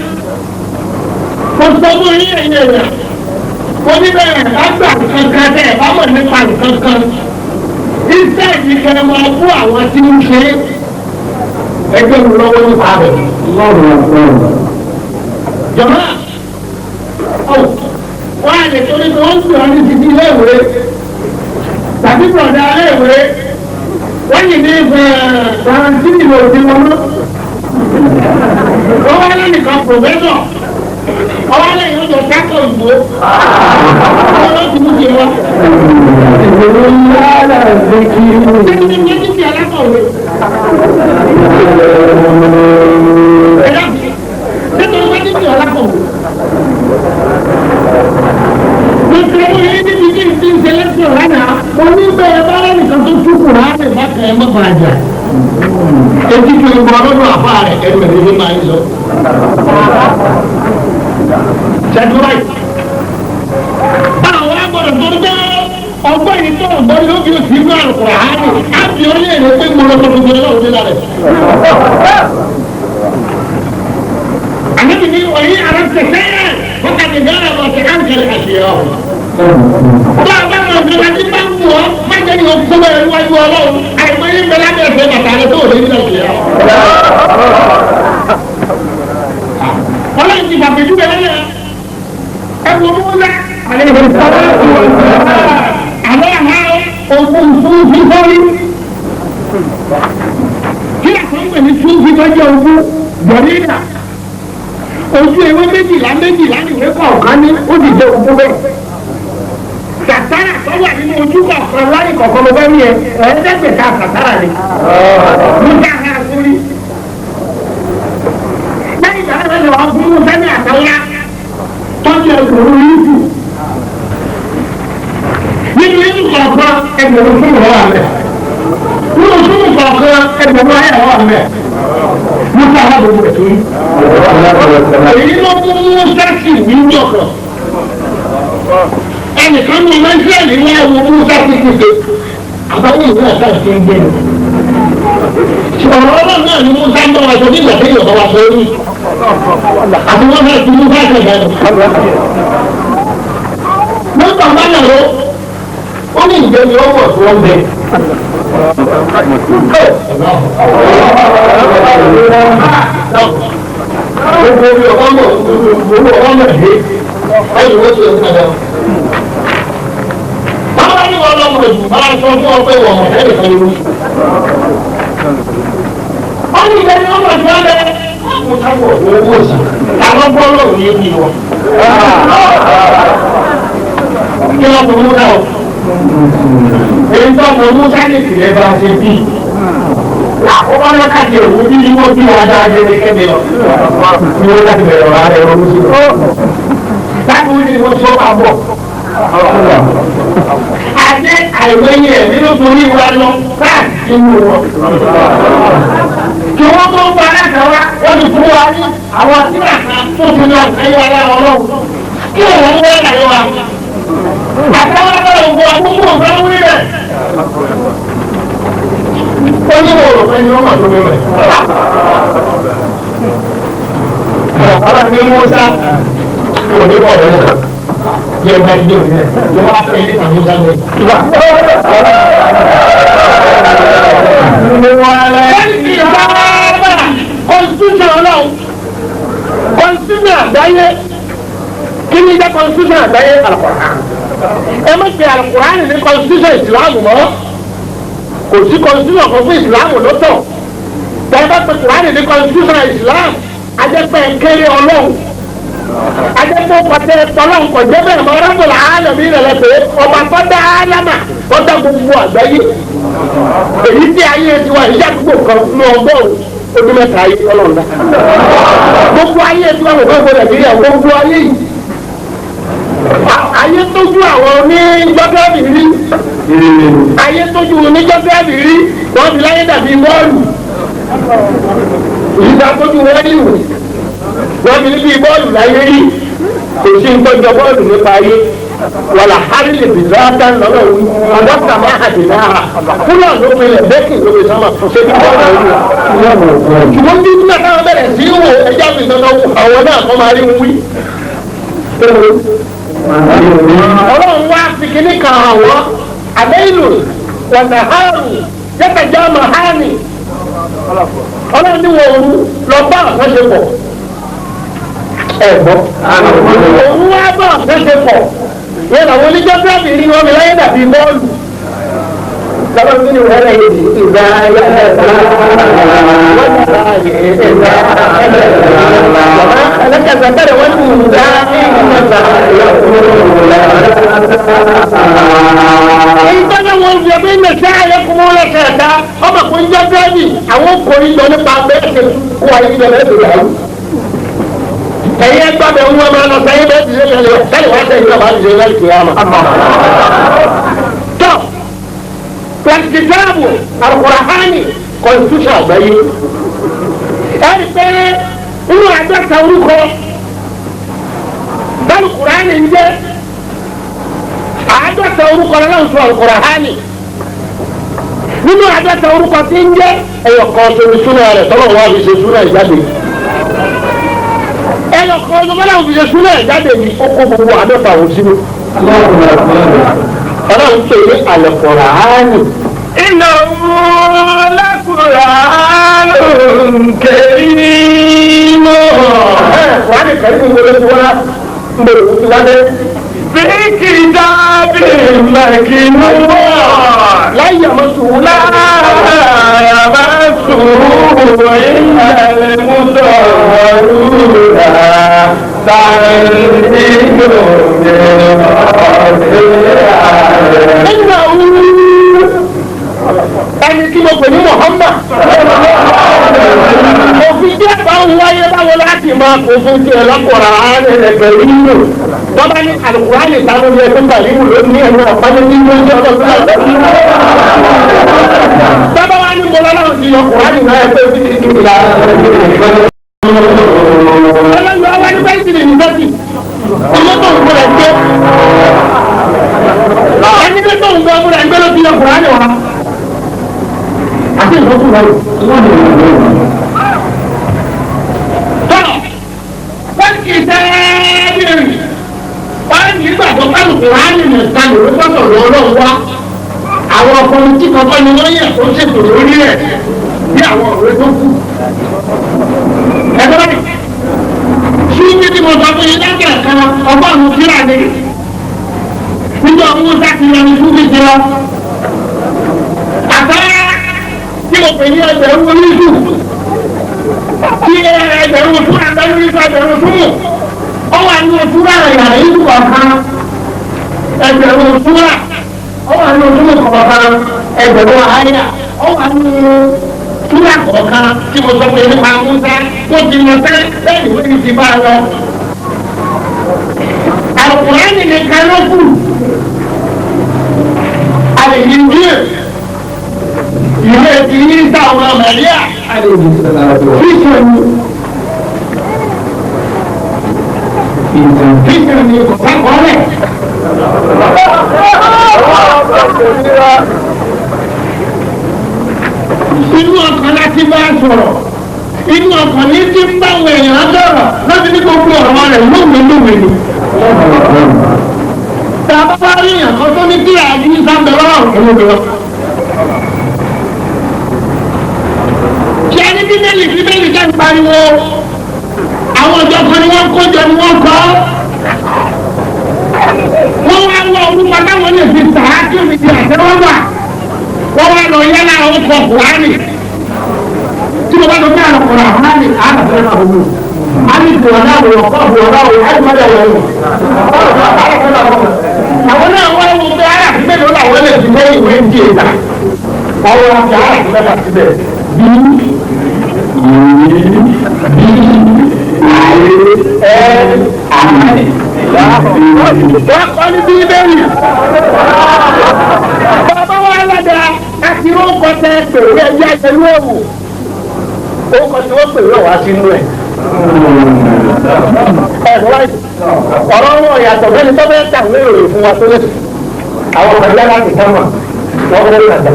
Mo sọ fún yín ẹ̀yìn ẹ̀yà oníbẹ̀rẹ̀ lágbà kankan tẹ̀ ẹ̀ bá mọ̀ nípa nǹkan kan. Iṣẹ́ ìdíkẹ́ máa fún àwọn tí ń ṣe ẹgbẹ́ mi lọ́wọ́ nípa rẹ̀. Jọ̀mọ́ wọ́n á lè torí pé wọ́n ń pè ọ́ ní títí iléèwé tàbí bọ̀dá iléèwé wọ́n yìí ní faransé lòdì wọn mọ́. Wọ́n wá lẹ́nìkan pòfẹ́sọ̀ ọwọ́ lẹ́yìn ọjọ́ sákò ìgbò ọlọ́run ti mú tiẹ̀ wá. Títí ní títí alákọ̀wé. Nítorí Oníbẹ̀rẹ̀ bá lẹ́nìkan tó tú Kùránì bákan ẹ̀ mọ́ bàjá. Etí kí o gbọ́ lọ́dọ̀ àfa rẹ̀ ẹnu ẹ̀ ní máa ń sọ. Ṣètúráì. Báwo wá gbọ́dọ̀ tó ń bẹ́ ọgbọ́n yìí tó ń bọ́ ló fi òsì inú Àlùkùránì á fi orílẹ̀-èdè pé mo lọ sọ fún mi lọ́wọ́ nílá rẹ̀. Ànábì ní òyìn àrà tẹ̀sẹ̀ wọ́n kà ní Ghana wọ́n ti áńkẹ́lẹ̀ àṣeyọ́. Bá a bá máa fi wájú bá ń wọ̀ má jẹ́ ní okú bẹ́ẹ̀ níwájú Ọlọ́run àìmọye ń bẹ lábẹ́ ẹ̀fẹ́ bàtà rẹ̀ tó ò lè ní ọ̀sẹ̀. Ọlọ́run ti fàpèjú bẹ́ẹ̀ lẹ́yìn ẹ wo Musa àlọ́ àhá ogun fún fífọ́rí. Kí àtúntò ní fún fífọ́jú ogun gbọ̀rídà ojú ewé méjìlá méjìlá níwé kọ̀ọ̀kan ní ó sì jẹ́ ogún bẹ́ẹ̀. Sàtárà tó wà nínú ojú kọ̀ọ̀kan láyé kọ̀ọ̀kan ló bá ní ẹ ẹ̀ẹ́dẹ́gbẹ̀ta sàtárà ni. Musa ha sórí. Lẹ́yìn ìgbà náà lọ́wọ́ fún Musa ní àtàwọ́lá tọ́jú ẹgbẹ̀rún yíṣù. Nínú yíṣù kọ̀ọ̀kan ẹgbẹ̀rún fún ìwọ́ àmẹ́. Nínú fún kọ̀ọ̀kan ẹgbẹ̀rún ayé àwọn àmẹ́. Musa ha gbogbo ẹ̀ sórí. Èyí ló mú Musa sì ní ọkàn. Ẹnìkan ní ọmọ Ísírẹ́lì wá wo Musa sí kíkẹ́. Àbáwọ̀ ìwé ọ̀sá ti ń gbé ni. Ọ̀rọ̀ ọlọ́run náà ni Musa ń bá wa sọ nígbà tí Yorùbá wa sọ orí. Àti wọ́n fẹ́ fi Musa ṣẹ̀dá nù. Nígbà bá nà ló, ó ní ìjẹ́ ni ó wọ̀ tí wọ́n bẹ. Gbogbo orí ọmọ gbogbo ọmọ dé ẹ̀yìn wọ́n ti ń padà. Báwa ni wọ́n lọ́mọ jù máa sọ fún ọ pé wọ́n mọ̀ ẹ́ nìkan irú. Wọ́n ní ìgbẹ́ ni wọ́n mọ̀ sí ọ́lẹ́. Mo sábọ̀ owó sí. Àwọn bọ́ọ̀lù ní ebi wọn. Kí ló fún Musa o? Èyí tó fún Musa ní ìpìlẹ̀ bá ṣe bí. Àkọ́kọ́ náà kàdé òwú bí wọ́n bí wọn dáa jẹ́ ní kẹ́mi lọ. Ní wọ́n láti bẹ̀rẹ̀ ọ̀rọ̀ rẹ̀ ronú sí. Láti wí ni wọ́n sọ máa bọ̀. Àti àìmọye ẹ̀ nínú torí wa lọ káàkiri inú wọn. Kí wọ́n tó ń gba aláṣẹ wa, wọ́n ti fún wa ní àwọn síra kan tó fi lọ sí ayé wa ọlọ́run. Kí òun wọ́n láyé wa? Àtàwọn akọ́lọ̀ ògùn àkókò òfin wí rẹ̀. Ó ní wò rò pé ní wọ́n mọ̀ tó mi rẹ̀. Ọ̀rọ̀ ní Musa kò ní bọ̀ lọ́wọ́ kan. Yẹ ẹ bá dé òní rẹ̀. Yẹ wá fẹ́ ilé ìtàn Musa lọ. Constitution ọlọ́run Constitution àgbáyé kí ni jẹ́ Constitution àgbáyé Al-Qur'an. Ẹ má pe Al-Qur'an ní Constitution ìsìlámù mọ́. Kò sí Constitution kan fún ìsìlámù lọ́tọ̀. Tẹ́ bá pe Qur'an ní Constitution ìsìlámù ajẹ́pẹ́ kéré ọlọ́run. Ajẹ́pẹ́ pàtẹ tọ́lọ́run kò jẹ́ bẹ́ẹ̀ mọ́ Rabbul Alamin rẹ̀ lẹ́pẹ́ ọba tó dá álámà tó dá gbogbo àgbáyé. Èyí tí ayé ti wà ìyá àdúgbò kan ní ọgọ́rùn-ún ọdún mẹ́ta ayé ọlọ́run dá. Gbogbo ayé ti wà lọ́gbọ́n gbogbo Nàìjíríà gbogbo ayé yìí. Ayé tójú àwọn oníjọ́gírafì rí. Ayé tójú oníjọ́gírafì rí wọ́n fi láyé dàbí bọ́ọ̀lù. Ìgbà tójú wọ́n rí wò. Wọ́n fi bí bọ́ọ̀lù láyé rí. Kò sí ntọ́jọ bọ́ọ̀lù nípa ayé. Wàlà hárìlì bìláàdá lọ́wọ́ wí. Ọ̀dọ́kà máa hàdì náà. Fúlọ̀ ló pinlẹ̀ bẹ́ẹ̀kì ló fi sọ́mà. Ṣé bí bọ́ọ̀lù ló wù? Ṣùgbọ́n bí nígbà táwọn bẹ̀rẹ̀ sí í wò ẹja fi dandan wò àwọn náà kọ́ máa rí wí. Ọlọ́run wá fi kíní kan àwọn àbẹ́ìlú wọ̀nà hárù yẹ́tẹ̀jọ́ màhánì. Ọlọ́run ní wọ́n òru lọ bá àfẹ́ṣepọ̀. Ẹ gbọ́. Òun wá bá àfẹ́ṣepọ̀. Yẹ́n làwọn oníjọ́gírafì rí wọn mi láyé dàbí bọ́ọ̀lù. Lọ́wọ́ mi ni wọ́n yẹ ìgbà Ìgbàgbọ́ wọn fi ẹgbẹ́ ilẹ̀ sí ayé kún mọ́ lọ́sẹ̀ ẹ̀dá ọmọ kò ń jẹ́ bẹ́ẹ̀ni àwọn kò ń yọ nípa bẹ́ẹ̀ ṣe kó ayé ilẹ̀ lẹ́sẹ̀ dàrú. Ẹ̀yin ẹgbẹ́ bẹ̀ ń wọ́n máa lọ sẹ́yìn bẹ́ẹ̀ ti ṣe lẹ́lẹ̀ sẹ́yìn wá sẹ́yìn náà bá ti ṣe lẹ́lẹ̀ kìí àmà. Tọ́ Wàlìkìtàbù Al-Qur'ani constitution àgbáyé. Ẹ̀rí pé inú àádọ́ta orúkọ Al-Qur'ani ń jẹ́ àádọ́ta orúkọ lọ́wọ́ sọ Al-Qur'ani. Nínú àádọ́ta orúkọ tí ń jẹ́ ẹyọ kan ṣoṣo súnà rẹ̀ tọ́lọ̀ wá fi ṣe súnà ìjáde. Ẹyọ kan ṣoṣo tọ́lọ̀ fi ṣe súnà ìjáde yìí ó kó gbogbo àádọ́ta òun sínú. Ọlọ́run pè ní Al-Qur'ani. Innahu la-Qur'anun karim. Kùránì kẹ́rin ń gbọ́dọ̀ tí wọ́n ń gbọ́dọ̀ tí wọ́n dé. Fi kitabin maknun. La yamassuhu La yamassuhu illa al-mutahharun. Tanzilun min rabbil alamin. Innahu ẹni tí mo pè ní Muhammad. Òfin tí ẹ̀bá ń wáyé báwo láti máa kó fún tiẹ̀ lọ́kọ̀ọ̀rọ̀ àárẹ̀ rẹ̀ pẹ̀lú inú. Bọ́bá ní Àlùkùránì táwọn ilé ẹgbẹ́ pẹ̀lú ìlú ló ní ẹnu ọ̀pá ní nínú ìjọ ọlọ́dún. Bọ́bá wa ní mo lọ́lọ́run ti yọ Kùránì náà ẹgbẹ́ òfin ti dùn ìlà. Ọlọ́run wa ní bẹ́ẹ̀ sì ní yunifásitì. Ilé tó ń gbọ́dọ̀ gbé. Ẹni tó ń gbọ́dọ̀ gbé ló ti yọ Kùránì wa. Àti ìlọ́kùn rẹ̀. Tọ́ wọ́n kì í sẹ́ẹ̀rì wọ́n ní gbàgbọ́ kálukú ránì nìkan ló gbọ́dọ̀ lọ́wọ́ wá. Àwọn ọkùnrin tí kankan ni wọ́n yẹ kó ṣètò lórí ẹ̀ bí àwọn ọ̀rẹ́ tó kù. Ẹgbẹ́ báyìí, ṣé tí mo sọ fún yín láti ẹ̀ka ọgọ́rùn-ún kíra ni? Níjọ́ Musa ti lọ ní Súnmí ti lọ. Àtàrà tí mo pè ní ẹgbẹ̀rún oníṣù tí ẹgbẹ̀rún fún àgbẹ̀rún oníṣù ẹgbẹ̀rún fún ó wà ní òtúrà yàrá ìlú kọ̀ọ̀kan ẹgbẹ̀rún òtúrà ó wà ní òtúrà kọ̀ọ̀kan ẹgbẹ̀rún àyà ó wà ní òtúrà kọ̀ọ̀kan tí mo sọ pé nípa Musa ó ti lọ sẹ́ lẹ́yìn ìwé ti bá a lọ. Àlùkùránì nìkan ló kù àlèyìnjì ìwé ti Ìsá ọmọ Màríà fíṣẹ̀mù fíṣẹ̀mù kò sákọọ́lẹ̀. Inú ọkàn láti bá a sọ̀rọ̀ inú ọkàn ní ti ń bá àwọn èèyàn sọ̀rọ̀ láti ní gbogbo ọ̀rọ̀ rẹ̀ lówe lówe ni. Tàbá bá rí èèyàn kan tó ní kí àyè sábẹ̀ lọ́wọ́ òun lọ. Ṣé ẹni bíbélì bíbélì jẹ́ ń pariwo? Àwọn ọjọ́ kan ni wọ́n kó jọ ni wọ́n kọ́. Wọ́n wá wọ orúkọ táwọn lè fi tà á kí omi di àtẹ́wọ́gbà. Wọ́n wá lọ yálà ọkọ̀ Kùránì. Tí mo bá lọ bí àlọ́ Kùránì, àbàtẹ́ náà wò. Àmì ìwọ̀n náà wò ọkọ̀ ìwọ̀n náà wò àìmọ́lẹ̀ wò. Àwọn náà wọ́n wọ pé aráàfin mélòó làwọn lè fi lé ìwé ń di ìta. Wọ́n wọ́n fi aráàfin mẹ́fà síbẹ̀. Bí B I L I. Wọ́n kọ́ ní Bíbélì. Bàbá wa ládàá àti orúkọ tẹ pèrè ẹgbẹ́ ẹgbẹ̀rún òwò. Orúkọ tí wọ́n pèrè ọ̀wá sínú ẹ̀. Ọ̀rọ̀ wọn yàtọ̀ fẹ́ni tó fẹ́ tàwé ìròyìn fún wa tó lè. Àwọn ọ̀gá láti sánmà wọ́n fẹ́ tàdá.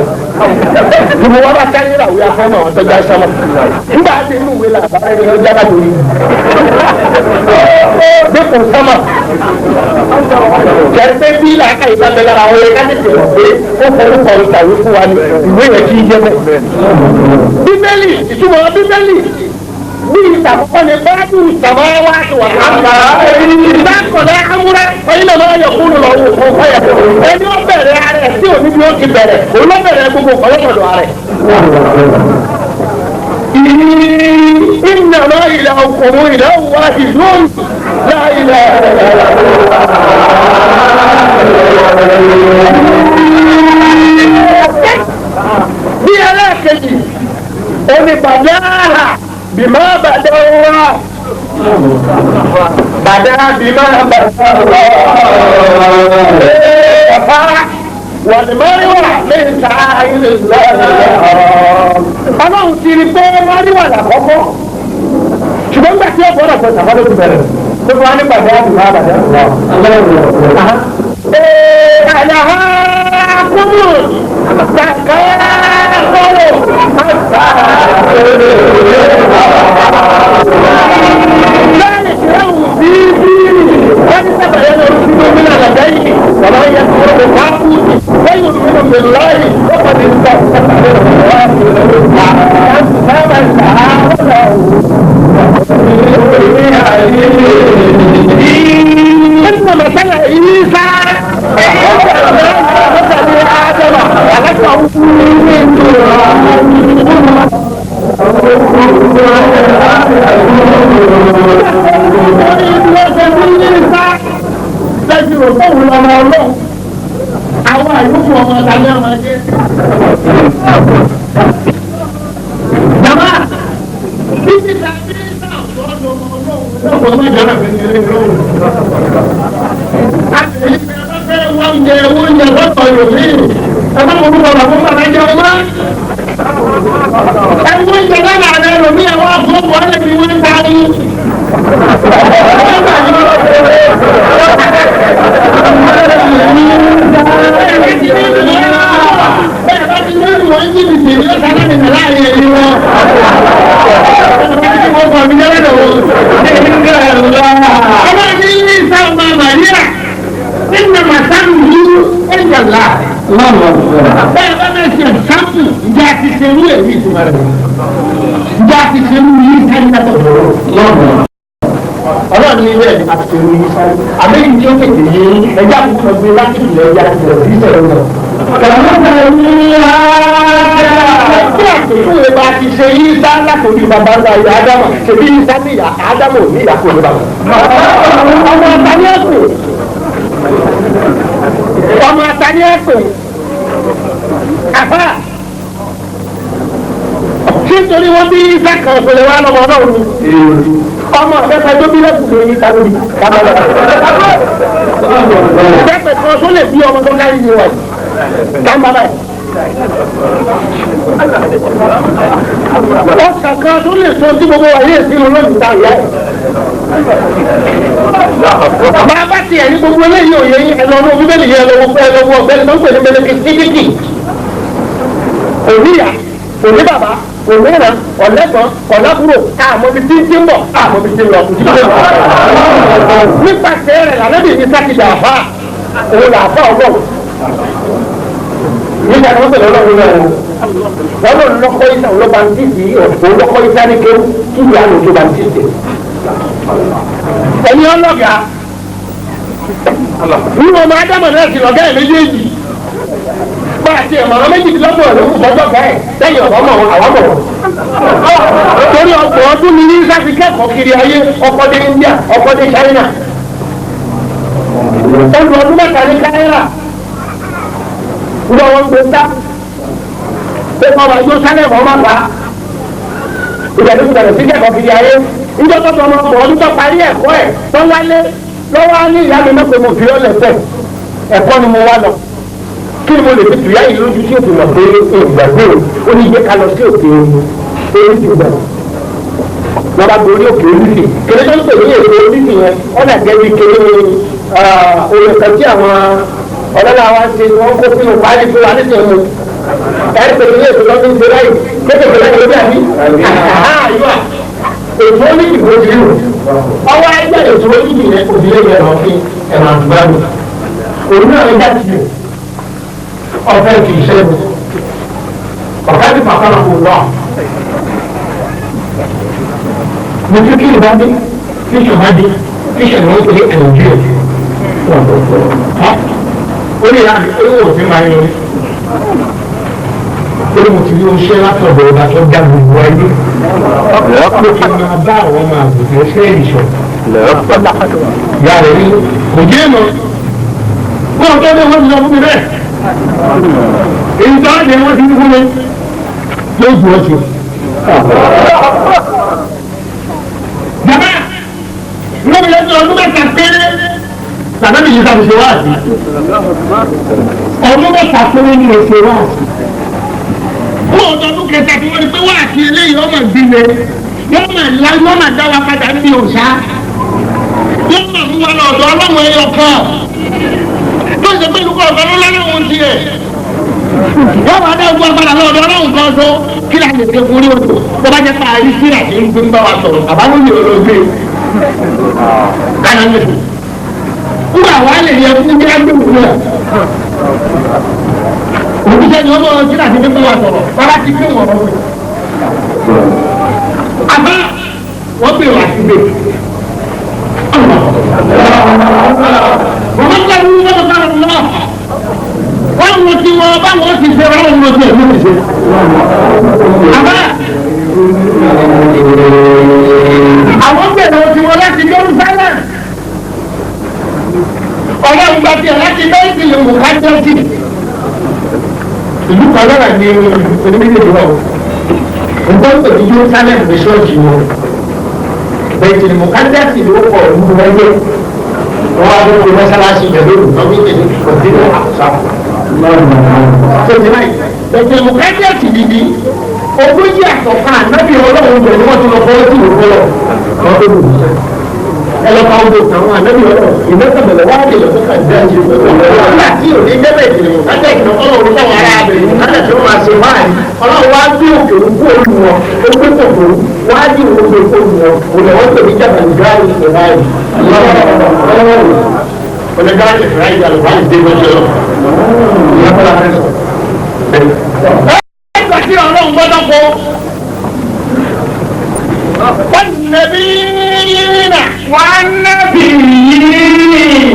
Gbogbo wa bá sáré rà wíwá fẹ́ mọ̀ ọ́n tọ́jà sánmà. Nígbà tí inú ìwé làbá ẹni ọjà bá torí. Dípò sánmà. Kẹ̀rẹ́pẹ́ bí làákà ìbá bẹ lára àwọn ẹ̀ka tètè rọ̀ pé ó forúkọ ìtàwé fún wa ní ìwé yẹn kí í jẹ́ bẹ́ẹ̀. Bíbélì ìtumọ̀ Bíbélì bí ìtàkùkọ ni báàbù sàmáwá ti wà láǹkà. Ìbákọ̀lá amúrẹ́ ọyìn náà máa yọ kúrò lọ́wọ́ òkú ọ̀yà. Ẹni ó bẹ̀rẹ̀ ara ẹ̀ tí òní bí ó ti bẹ̀rẹ̀, òun ló bẹ̀rẹ̀ gbogbo ọ̀pọ̀lọpọ̀lọ ara ẹ̀. Innama ilahukum ilahun wahidun la ilaha Bí ẹlẹ́ẹ̀kejì, oníbàdáhà bìmá bàdá wá bàdá bìmá bàdá wá ẹ̀fá Wàlúmọ́ríwà lè ta ilé lọ́rọ̀. Ọlọ́run ti rí pé Mọ́ríwà làkọ́kọ́. Ṣùgbọ́n gbà tí ó gbọ́dọ̀ sọ ìtàkọ́ ló ti bẹ̀rẹ̀. Tó fún wa nípa ìdá àdùnnà àbàdà. Ee àlàhà kúrò kàkà kúrò àgbà. Láyé ìrẹ̀wù bíbí wọ́n ti sábà yẹn lọ sí gómìnà àlàjáyé wọ́n yẹ kúrò ní káàkiri wọ́n yóò fi lómi láyé wọ́n kọ́ ní إن مثل عيسى مثل آدم خلقه من تراب. Àwọn àyùkù ọmọ tàbí ọmọ ẹgbẹ́. Jàmbá, bíbí tàbí sáà ọ̀dọ́ ọmọ ọlọ́run lọ́wọ́ ọmọ ìjọba fi ní ilé ìlú. A sì ní fẹ́ oúnjẹ oúnjẹ lọ́tọ̀ yòókì. Ẹ bá wọn bọ̀ bàbá bàbá jẹ ọmọ. Ẹ wọ́n oúnjẹ lọ́nà àná ẹlòmí àwọn àfọwọ́ ẹlẹ́bi wọ́n ń darí. Bẹ́ẹ̀ bá ti ní ìwọ̀n jìbìtì ní ọ̀sán láàrin ẹ̀yìn wọn. Bẹ́ẹ̀ bá bẹ́ẹ̀ ṣe sáàpù ìjà ti ṣe irú èyí ìtumọ̀ rẹ̀. Ìjà ti ṣe irú yìí sáré látọ̀ lọ́wọ́. Ọlọ́run ní ilé ẹ̀dá ti ṣe irú yìí sáré. Àmì ìdí ó tètè yé ẹja kúkú gbé láti ìlẹ̀ ẹja ti rẹ̀ sí ìṣẹ̀lẹ̀ náà. Kí àpèjúwe bá ti ṣe Ìsá látòrí bàbá ńlá ìyá Ádámù, ṣèbí Ìsá ní ìyá Ádámù ò ní ìyá kò ní bàbá. Ọmọ àtàní ẹ̀kọ́. Ọmọ àtàní ẹ̀kọ́. Àfà. Ṣé nítorí wọ́n bí Ìsá kan ṣọlẹ̀ wá lọ́mọ náà ni? Ọmọ ọ̀fẹ́fẹ́ tó bí lẹ́kùn lórí Ìsá lórí. Bẹ́ẹ̀ kan tó lè bí ọmọ tó kárí ni wọ̀ kamba báyìí. Ọ̀sán kan tó lè sọ tí gbogbo wa yé sínú lónìí ta ìyá ẹ̀. Bàbá tiẹ̀ ní gbogbo eléyìí òye yín ẹ̀lọ́ ọmọ bíbélì yẹn lọ́wọ́ ẹ̀lọ́wọ́ ọ̀gbẹ́ni tó ń pè ní mẹlẹ́kì sídìkì. Òníyà, òní bàbá, òmíràn, ọ̀lẹ́gbọ̀n, ọ̀làbúrò, àmọ́ ibi tí ń ti ń bọ̀, àmọ́ ibi tí ń lọ. Nípasẹ̀ rẹ̀ lànà bí ní sákìdà àfà, òun làfà ọgbọ̀n nígbà tí wọ́n tẹ̀lé ọlọ́run náà wọ́n lọ lọ́kọ́ isa ló bá ń tìsí òun lọ́kọ́ isa ní kéwù kí ìyá ló tó bá ń tìsí. ẹ̀yin ọlọ́gà nínú ọmọ ádámọ̀ náà ti lọ́gá ẹ̀ méjèèjì bá a ti ẹ̀mọ̀ràn méjìdínlọ́gbọ̀n ló ń fọjọ́ ká ẹ̀ lẹ́yìn ọ̀bọ̀ mọ̀ wọn àwọn mọ̀ wọn. torí ọgbọ̀n ọdún ni ní sáfi kẹ́kọ̀ọ́ kiri ayé ọkọ̀ dé India ọkọ̀ dé China. ọdún ọdún mẹ́ta ní Káírà wọ́n wọ́n gbé ńlá pé kọ́ ọba yóò sálẹ̀ mọ́ máa bá ìgbàdo ìgbàdo sí kẹ́kọ̀ọ́ kiri ayé níjọ́ tó tọmọ ọmọ ọdún tó parí ẹ̀kọ́ ẹ̀ tó wálé lọ́wọ́ á ní ìyá mi mọ̀ pé mo fi ọ́ lẹ́sẹ̀ ẹ̀kọ́ ni mo wá lọ kí ni mo lè fi tùyá yìí lójú tí o fi mọ̀ pé ìgbàgbé o ó ní yé ká lọ sí òkè orí ti gbà wọ́n bá gorí òkè oríṣi kéré tó ń pè ní èdè oríṣi yẹn ọ̀nà gẹ́gẹ́ kéré orin kan tí àwọn ọlọ́lá wa ṣe wọ́n kó sínú páálí fún wa nísìnyí mu ẹ̀rí pẹ̀lú ilé ìtura tó ń ṣe láyé kékeré láyé lórí àbí àyíwá ètò onídìbò ti rí o ọwọ́ ẹgbẹ́ ètò onídìbò yẹn òbílẹ̀ yẹn lọ sí ẹ̀rọ àdúgbò òun náà ń jáde ọ̀fẹ́ kì í ṣe é ọ̀gá ti pàpà lọ kò wá mo tún kí ìbá dé kí ìṣọ̀bá dé kí ìṣẹ̀lẹ̀ wọn pè é nàìjíríà ó ní ìyá owó òfin máa ń yọrí ó ní mo ti rí oṣẹ́ látọ̀dọ̀ ọba tó dá gbogbo ayé ó ti máa bá àwọn ọmọ àgùntàn ṣe ìṣọ̀ ìyá rẹ̀ ní kò jẹ́ mọ́ kó o tó dé wọ́n ti sọ fún mi bẹ́ẹ̀ èyí tó dé wọ́n ti fún mi yóò ju ọ̀ṣun. Bàbá lóbi lọ́sọ̀ ọdún mẹ́ta péré tàbí mi yìí sáfi ṣe wá sí. Ọdún mẹ́ta péré ní èsè wáàsí. Fún ọdọọdún kẹta tí wọ́n rí pé wáàsí eléyìí ọmọ ìbílẹ̀ wọ́n máa la wọ́n máa dá wa padà níbi òòṣà. Wọ́n máa mú wa lọ ọ̀dọ̀ ọlọ́run ẹyọ kan. Tó ṣe pé olùkọ́ ọ̀gá ló lọ́lọ́run tiẹ̀. Wọ́n máa dá ogun agbára lọ́dọ̀ ọlọ́run kan so kí la lè ṣe fún orí odò. Bó bá jẹ́ pé àrí síra tí ń gbé ń bá wa sọ̀rọ̀ àbáwọ̀ yóò lọ gbé. Kánà lè fi. Wúrà wa lè yẹ fún bí agbóhùn náà. Òkúta ni ọmọ síra tí ń bá wa sọ̀rọ̀ bàbá ti gbé wọn lọ́wọ́. Àbá wọ́n bè wá síbẹ̀. Wọ́n bá wọ́n bá wọ́n lọ. Wọ́n wo ti wọn báwọn ti ṣe wọ́n wo ti èmi ti ṣe. Àbá àwọn bẹ̀rẹ̀ ti wọn láti Jerusalem. Ọlọ́run gba tiẹ̀ láti bẹ́ẹ̀sì lè wò ká jẹ́sì. Ìlú kan lọ́la ni oníméjèèjì wà o. Nǹkan tó ní Jerusalem ní ṣọ́ọ̀ṣì wọn. Bẹ́ẹ̀sì lè wò ká jẹ́sì ló pọ̀ ìlú wọn jẹ́. Wọ́n wá lóko mọ́sálásí ìjọba olùkọ́ Bẹ̀tẹ̀ mùkájẹ́sì dìdí ogójì àtọ̀kan ànábì ọlọ́run bẹ̀rẹ̀ ni wọ́n ti lọ fọwọ́ sí ìwé lọ. Ẹ lọ ka odò àwọn ànábì ọlọ́run ìmọ̀tàbẹ̀lẹ̀ wá dé lọ́sọ̀ kà dé àti ìgbà tí ò ní débẹ̀ ìdìbò mùkájẹ́sì ọlọ́run táwọn ará abẹ̀rẹ̀ mùkájẹ́sì wọn máa ṣe wáàyí ọlọ́run wá gbé òkè òkú òru wọn ó gbé kòkòrò wá dé òkè òkú òru wọn òun àwọn tòbí jàbàlì gáàrí ìfẹ̀ráì onígbàgbé ìfẹ̀ráì ìjàlùfáà ìdè lọ́jọ́ ẹgbẹ́ tí ọlọ́run gbọ́dọ̀ kó. Wọ́n nàbí yìnyínà. Wọ́n nàbí yìí.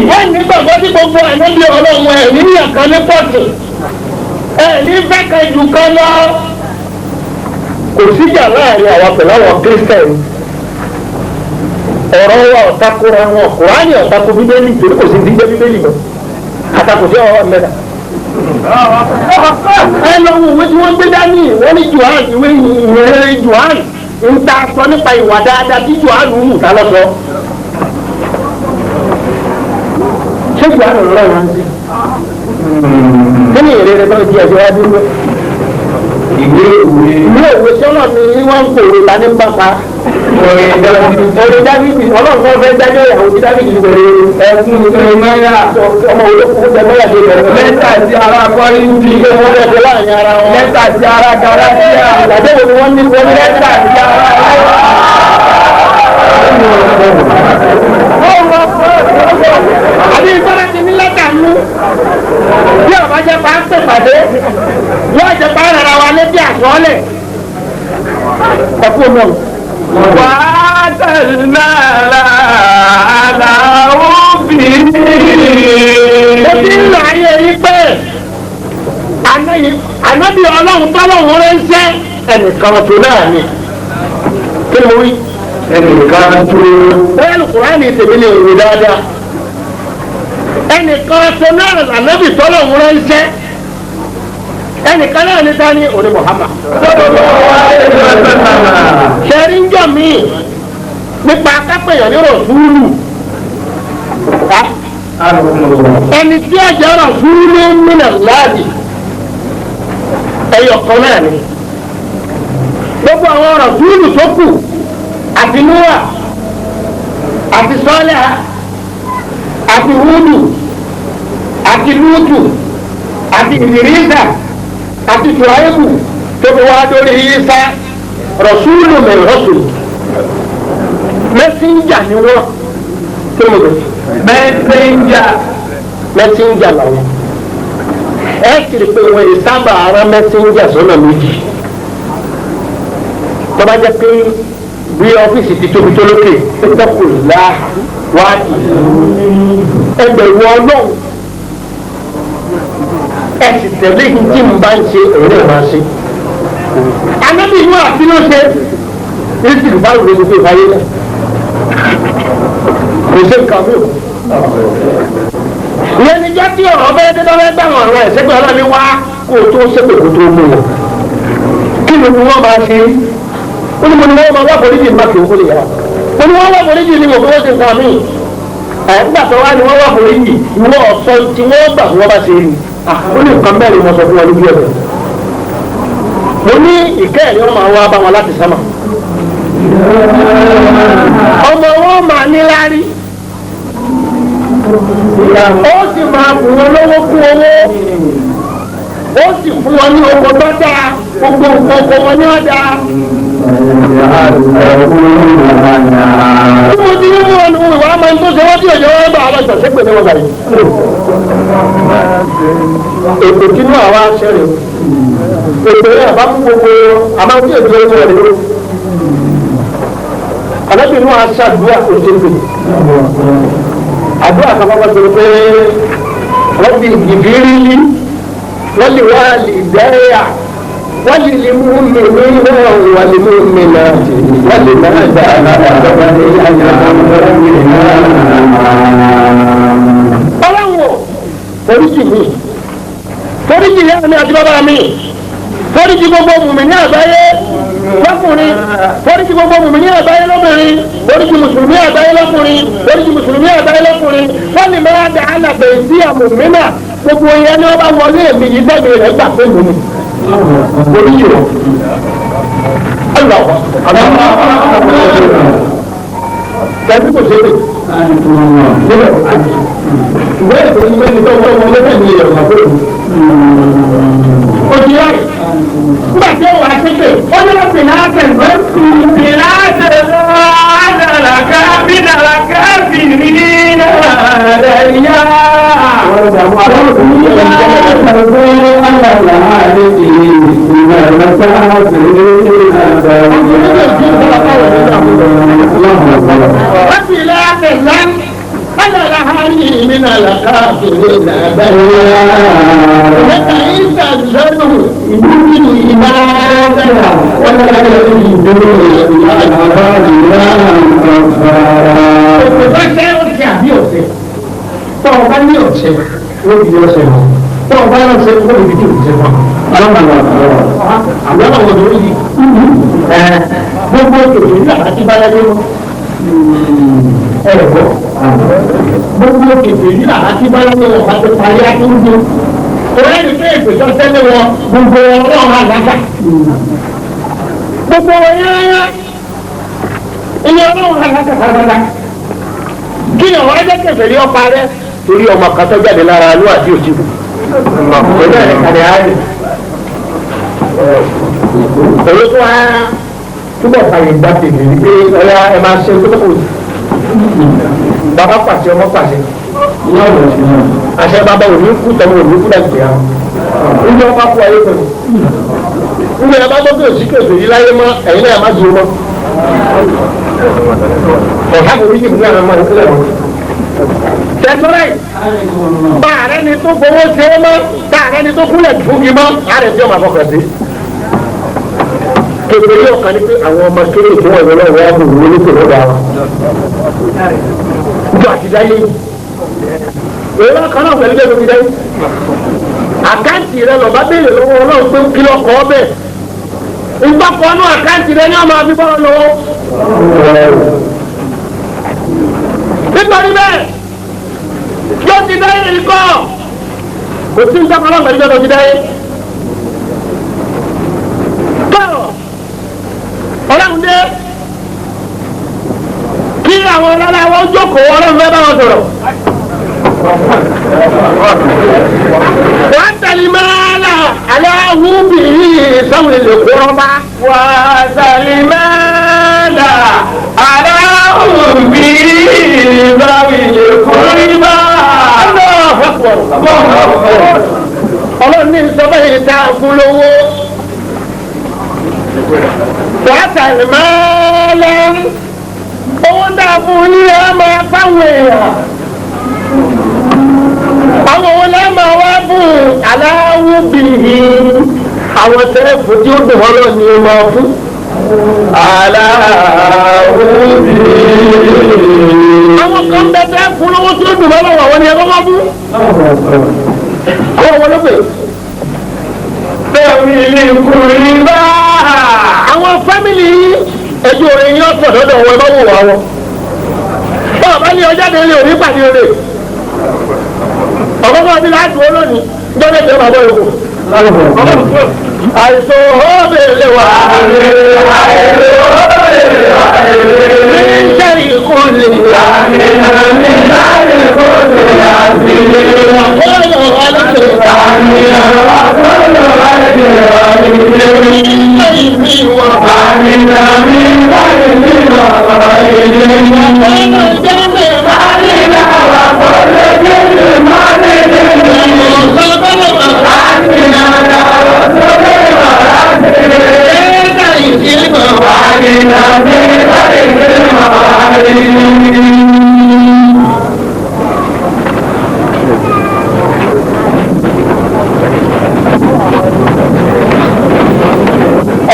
Wọ́n ní gbàgbọ́ sí gbogbo ànábì ọlọ́run ẹ̀ ní ìyàkan ní pọ̀tù. Ẹ̀ ní fẹ́kẹ̀ jù kan lọ. Kò síjà láàrin àwa pẹ̀lú àwọn kírísítẹ̀nì. Ọ̀rọ̀ wa ọ̀takora wọn, Kùránì ọ̀tako Bíbélì torí kò sí ní jẹ́ Bíbélì mọ́. Àtakò sí ọ̀rọ̀ mẹ́ta. Ẹ lọ wo ìwé tí wọ́n gbé dání wọ́n ní Johan ìwé ìrere Johan ń ta sọ nípa ìwà dáadáa tí Johan ń hù tá lọ́sọ. Ṣé Johan lọ́rọ̀ wọn sí? Kí ni ìrere tó di ẹ̀jẹ̀ wá dúró? Ìwé ìwé. Ìwé ìwé sọ́nà ni wọ́n ń pòrò ta ní ń bá pa. Orin Dáfídì ọlọ́run kan fẹ́ dájọ́ ìyàwó tí Dáfídì bẹ̀rẹ̀ Ẹkún Jeremaya. ọmọ olókùn jẹ mọ́yà dé bẹ̀rẹ̀. Lẹ́tà sí ará Kọ́ríńtì. Ìgbé wọn bẹ̀rẹ̀ ṣe láàrin ara wọn. Lẹ́tà sí ará Galatia. Ìgbàdé wo ni wọ́n ní wọ́n ní Lẹ́tà sí ará Àbí ìgbọ́dọ̀ ti ní lẹ́tà nú. Bí ọ̀bá jẹ́ pa ń pèpàdé, yóò jẹ́ pa rárá wa létí àsọ́ọ́lẹ̀. Ẹ̀kú omi ọ̀hún. Wàá tẹ̀lé àlà òbí. Ó ti ń lọ ayé yìí pé ànábì ọlọ́run tọ́lọ́run ránṣẹ́ ẹnìkan tó náà ni. Kí ni mo wí? Ẹnìkan tó. Bẹ́ẹ̀ ni Kùránì tèmi lè wò dáadáa. Ẹnìkan tó náà lànábì tọ́lọ́run ránṣẹ́. Ẹnìkan náà ní dání òní Muhammad. Ṣẹ̀rí ń jọ míì nípa akápẹ̀yàn ní rọ̀súlù. Ẹni tí ọjà rọ̀súlù mìnà láàdì ẹyọ kan náà ni. Gbogbo àwọn rọ̀súlù tó kù àti Núwà àti Sọ́lá àti Húdù àti Lútù àti Ìdírísà àti Ṣùáìbù tó fi wá dórí Ìsá rọ̀súlù min rọ̀súlù mẹ́síńjà ni wọ́n kí ló dé Mẹ́sẹ̀njà. mẹ́síńjà làwọn ẹ kiri pé wọ́n yìí sábà ara mẹ́síńjà sọ́nà méjì tó bá jẹ́ pé bí ọ́fíìsì ti tóbi tó lókè ó lá wá ẹgbẹ̀rún ọlọ́run ẹ sì tẹ̀lé ní tí mo bá ń ṣe òun náà máa ṣe. Anábì inú àti ló ṣe ní sì bá ìwé gbogbo ìfàyè náà kò sí nǹkan mi ò. Ìyẹn ni jẹ́ tí ọ̀rọ̀ bẹ́ẹ̀ dé lọ́wọ́ ẹgbẹ́ àwọn ọ̀rọ̀ ẹ̀ sẹ́gbẹ́ ọlọ́ni wá kó o tó ṣépè kó o tó mú wọn. Kí ni wọ́n máa ṣe? Ó ní mo ní wọ́n máa wá foríjì má kí o kó lè yára. Mo ní wọ́n wá foríjì ni mo fi wọ́n ṣe nǹkan mi. Ẹ̀ nígbà tó wá ni wọ́n wá foríjì ìwọ ọ̀sán tí wọ́n gbà fún wọn bá ṣe é ni. Ó ní nǹkan mẹ́rin mo sọ fún wọn lójú ẹ̀rọ. Mo ní ìkẹ́ẹ̀rí wọn máa wá bá wọn láti sámà. Ọmọ wọn máa ní láárí. Ó sì máa bù wọn lówó kún owó. Ó sì fún wọn ní oko tó dáa. Gbogbo nǹkan oko wọn ní ọ̀dà. Tí mo ti ní wọn ní ìwà máa ń tó ṣe wọ́n tí òjò wọn bá àwọn ìtọ̀sí pè ní wọn báyìí. Ètò kínú àwa ṣẹlẹ̀. Ètò yẹn bá fún gbogbo àmọ́ tí ètò yẹn wọlé lórí. Àlọ́bìnrin wa ṣàdúrà òṣèlú. Àdúrà kan kọ́kọ́ sọ pé rọ́bì ìbírí wọ́n lè wá lè dẹ́yà wọ́n lè lè mú mi ní wọ́n lè mú mi náà wọ́n lè máa dà Ọlọ́run foríjì mi, foríjì ìyá mi àti bàbá mi, foríjì gbogbo mùmí ní àgbáyé lọ́kùnrin, foríjì gbogbo mùmí ní àgbáyé lóbìnrin, foríjì mùsùlùmí àgbáyé lọ́kùnrin, foríjì mùsùlùmí àgbáyé lọ́kùnrin, wọ́n lè máa dà á làbẹ̀ sí àmùmínà gbogbo yẹn ni wọ́n bá wọlé èmi yìí tẹ̀lé rẹ̀ gbà pé mi ni. Foríjì rẹ̀. Tẹ̀sí kò ṣe é. Ìwé ètò ìwé ni tó wọ́n wọlé bẹ́ẹ̀ ni ìyẹ̀wò àbúrò. Ó ti ráyè. Nígbà tí ó wà ṣépè, ó ní láti náà tẹ̀lé. Gbogbo kèfèrí àti báyọ̀ wọn bá ti parí àtúndú. Ọ̀rẹ́ mi pé ìpèsè tẹ́lẹ̀ wọn gbogbo ọlọ́run àgbàgbà. Gbogbo wọn yáyá ilé ọlọ́run àgbàgbà pátápátá. Kí ni ọ̀rọ̀ ẹgbẹ́ kèfèrí ọpa rẹ? Torí ọmọ kan tó jáde lára alú àti òjìbù. Pẹ̀lú ẹ̀rẹ̀ kàdé áyè. Pẹ̀lú tó wá túbọ̀ fàyè gbà tèmi pé ọ̀yá ẹ máa ṣe tó kù. Bàbá pàṣẹ ọmọ pàṣẹ. Àṣẹ bàbá òní kú tọmọ òní kú láti gbé àwọn. Ndé ọba kú ayé pẹ̀lú. Ndé ọba gbọ́dọ̀ òsì kẹfẹ́ yìí láyé mọ́ ẹ̀yin náà má dúró mọ́. Ọ̀há mi yìí ní àwọn ọmọ ìpínlẹ̀ wọn. Tẹ̀sọ́rẹ́ bá ààrẹ ni tó fowó ṣe é mọ́ bá ààrẹ ni tó kúlẹ̀ fúngi mọ́ ààrẹ tí ó máa fọkàn sí. Kèfé yóò kàn ní pé àwọn ọmọ kéékèèké wọn ìwé lọ́wọ́ wọn kò wọlé pẹ̀lú ọ̀dà wọn. Ìjọ àtidáyé èyí kan náà pẹ̀lú bẹ́ẹ̀ ló ti dẹ́. Àkáǹtì rẹ lọ́ba béèrè lọ́wọ́ Ọlọ́run pé kí ló kọ́ ọ bẹ́ẹ̀. Ìgbàkọ̀ ọ̀nà àkáǹtì rẹ ní ọmọ àbíbọ̀ lọ́wọ́. Nítorí bẹ́ẹ̀ yóò ti dá yẹn kọ́. Kò sí nǹkan kan náà pẹ̀lú bẹ́ẹ̀ ló ti dá yẹn. Báwo Ọlọ́run dé kí àwọn ọlọ́lá wọn jókòó Ọlọ́run fẹ́ bá wọn sọ̀rọ̀. وَالْمَالَ عَلَى هُبِهِ ذَوِي الْقُرْبَى وَالْمَالَ عَلَى هُبِهِ ذَوِي الْقُرْبَى. الله أكبر. Ọlọ́run ní sọ bẹ́ẹ̀ ta fún lówó. وَالْمَالَ owó ń dà fún yín ẹ máa fáwọn èèyàn. Àwọn wo lẹ́ máa wá fún aláwọ̀ bìí àwọn tẹ́ẹ̀fù tí ó dùn wọ́n lọ ní máa fún. Aláwọ̀ bìí. Àwọn kan bẹ tẹ́ẹ̀fù lọ́wọ́ tí ó dùn wọ́n lọ́wọ́ àwọn ni ẹ bá wá fún. Àwọn wo ló pè? Bẹ́ẹ̀ni ìkùnrin bá. Àwọn fámìlì yìí ẹjọ́ orin yóò pọ̀ lọ́dọ̀ wọn bá wò wá wọn. Bọ́ọ̀ bá ní ọjà délé òní pàdé rẹ̀. Ọ̀kọ́kọ́ bí láti wọ́n lónìí. Jọ́lẹ̀ tẹ́ bàbá yòókù. Àìsàn òbèlè wà ní sẹ́yìn kò lè wà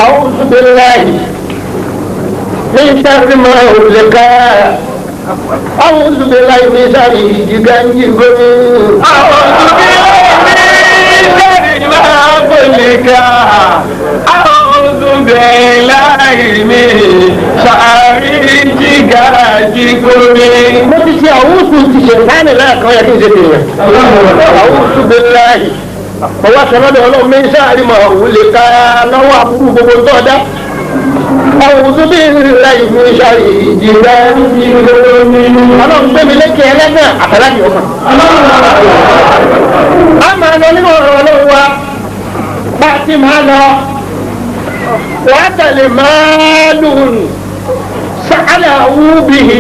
أعوذ بالله من شر ما أهلك أعوذ بالله من شر جيجان. أعوذ بالله من شر ما أهلك أعوذ بالله من شر جيجان. Mo ti ṣe àwùsù ti ṣe sáni lẹ́ẹ̀kan yẹ kí n ṣe tèèyàn. Àwùsù billahi. Ọwọ́ sọlọ́dọ̀ ọlọ́run mi ń sáàrí mọ̀ òun lè ka lọ́wọ́ àbúrú gbogbo ń tọ́ dá. Àwùsù billahi min sharri jìgá. Ọlọ́run gbé mi lékè ẹlẹ́gàn àtàlájì ọmọ. A máa lọ nínú ọ̀rọ̀ ọlọ́run wa bá a ti máa lọ. Wàá tẹ̀lé máa lùn sàkàlà wú bihi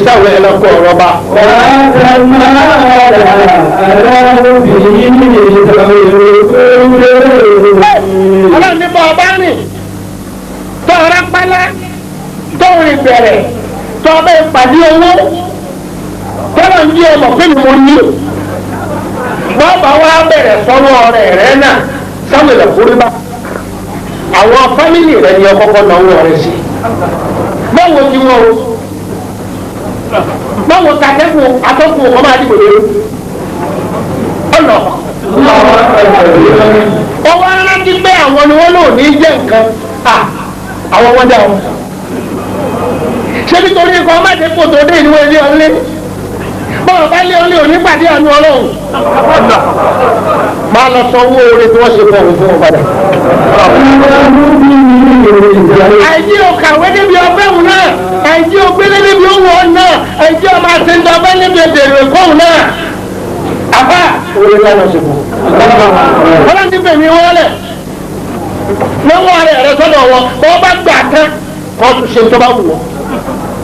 sáwọ́ ẹlẹ́kọ̀ rọ́bà. Ọlọ́run ní bọ́ ọba rìn tó ọ̀rá pálá tó rìn bẹ̀rẹ̀ tó ọba ìpàdé owó tọ́lọ̀ ń jí ọmọ pé mo ní. Bọ́ọ̀bà wa bẹ̀rẹ̀ sọ́wọ́ ọ̀rẹ́ rẹ̀ náà sáwọ́ ẹlẹ́kọ̀ rọ́bà. Àwọn fámìlì rẹ̀ ni ọkọ̀kọ̀ náwó rẹ̀ sí. Báwo ti wọ́n o? Báwo kàtẹ́kùn atọ́kùn ọmọ àdìgbò lórí? Ọ̀nà. Ọwọ́ arántí pé àwọn ni wọ́n lò ní jẹ́ nǹkan. Àwọn wọn dá wọn. Ṣé nítorí ikọ̀ ọmọ àdìgbò tó dé ìlú ilé ọ̀lẹ́? Bọ́ọ̀ bá lé ọ̀lẹ́ òní pàdé àánú Ọlọ́run. Máa lọ sọ owó oore tí wọ́n ṣe fún òun fún wọn padà. Àìjí òkàwé débi ọbẹ̀ òun náà, àìjí ògbélé débi owó òun náà, àìjí ọmọ àtẹnudọ ọbẹ̀ níbi èdè ìkóhùn náà. Àbá òwe lánà ṣubú. Ọlọ́run ti fèmí wọ́n lẹ̀. Lọ́wọ́ rẹ̀ rẹ̀ sọ́dọ̀ wọn, wọ́n bá gbà tán, kọ́ tún ṣe tó bá wù wọ́n.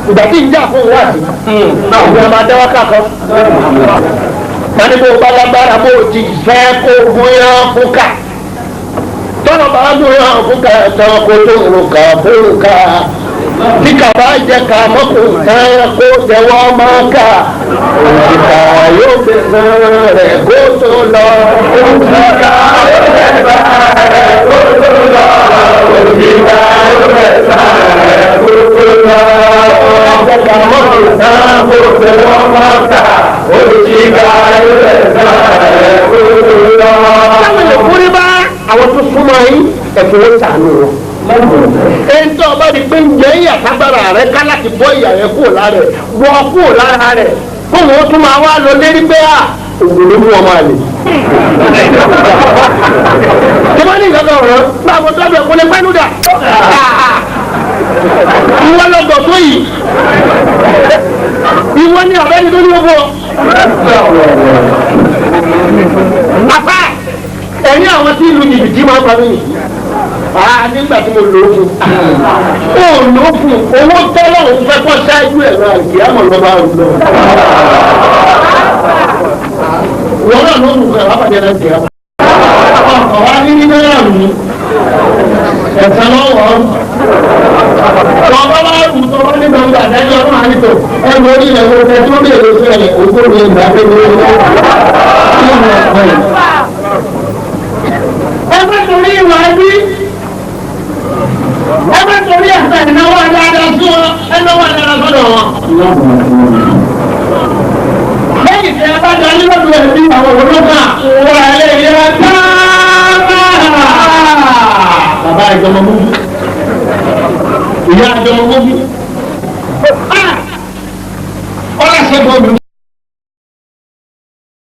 Ìgbà tí ń jà fún òun àti ìgbà máa dá wákà kan. Wọ́n ní bó o bá lágbára bó o ti fẹ́ kó o gúnyán fún ká. Tọ́lọ̀ bá gúnyán fún ká tán kó tó ń ká fún ká. Tí kàbá jẹ ká mọ́kù tán kó jẹ́wọ́ máa ká. Òṣìkà yóò gbẹ̀sán rẹ̀ kó tó lọ. Òṣìkà yóò gbẹ̀sán rẹ̀ kó tó lọ. Òṣìkà yóò gbẹ̀sán rẹ̀ kó tó lọ. Jẹ ká mọ́kù tán Kó jẹ́wọ́ máa ká. Òṣìkà yóò gbẹ̀sán rẹ̀ kó tó lọ. Sáwọn èèyàn kúrí bá àwọn tó súnmọ́ yín ẹ̀fọ́ wọn sànù wọn. Ẹ̀ńtọ́ ọba di pé ń jẹ́ ìyà tágbára rẹ̀ ká láti bọ́ ìyà rẹ̀ kúrò lára rẹ̀ wọ́ kúrò lára rẹ̀ kóun ó tún máa wá lọ lérí pé à ògùn ló mú ọmọ àlè. Tí wọ́n ní ìgbàgbọ́ ọ̀rọ̀ báwo tọ́jú ẹ̀kọ́ lè pẹ́nu dà. Ìwọ lọ gbọ̀ tó yìí. Ìwọ ni ọ̀rẹ́ ni tó ní owó. Àfà ẹ̀yìn àwọn tí ìlú jìbìtì máa ń pa mí nì. Nígbà tí mo lò ó fún. Ó lò ó fún owó tọ́lọ̀ òun fẹ́ kọ́ ṣáájú ẹ̀rọ àìkíyàmọ̀ lọ́ba òun lọ. Wọ́n náà ló ń fún ẹ̀rọ àpàdé ẹ̀rọ ìkíyàmọ̀. Ọkọ̀ wa ní ní náírà mi. Ẹ̀sán lọ́wọ́. Bàbá wa rù tọ́ wọ́n ní gbangba àdájọ́ ọdún àlítò. Ẹnu orí rẹ̀ ló fẹ́ tó bèèrè fún ẹ̀ ogún mi ìgbà pé mi ò ní. Ẹ má torí ìwà ẹbí. Ẹ má torí ẹ̀sẹ̀ ìnáwó adáadáa sí wọn, ẹnáwó adáadáa sọ́dọ̀ wọn. Lẹ́yìn tí a bá darí lọ́dọ̀ ẹbí àwọn olóńgbà, Wà lè yẹ tábà. bàbá ìjọba mú.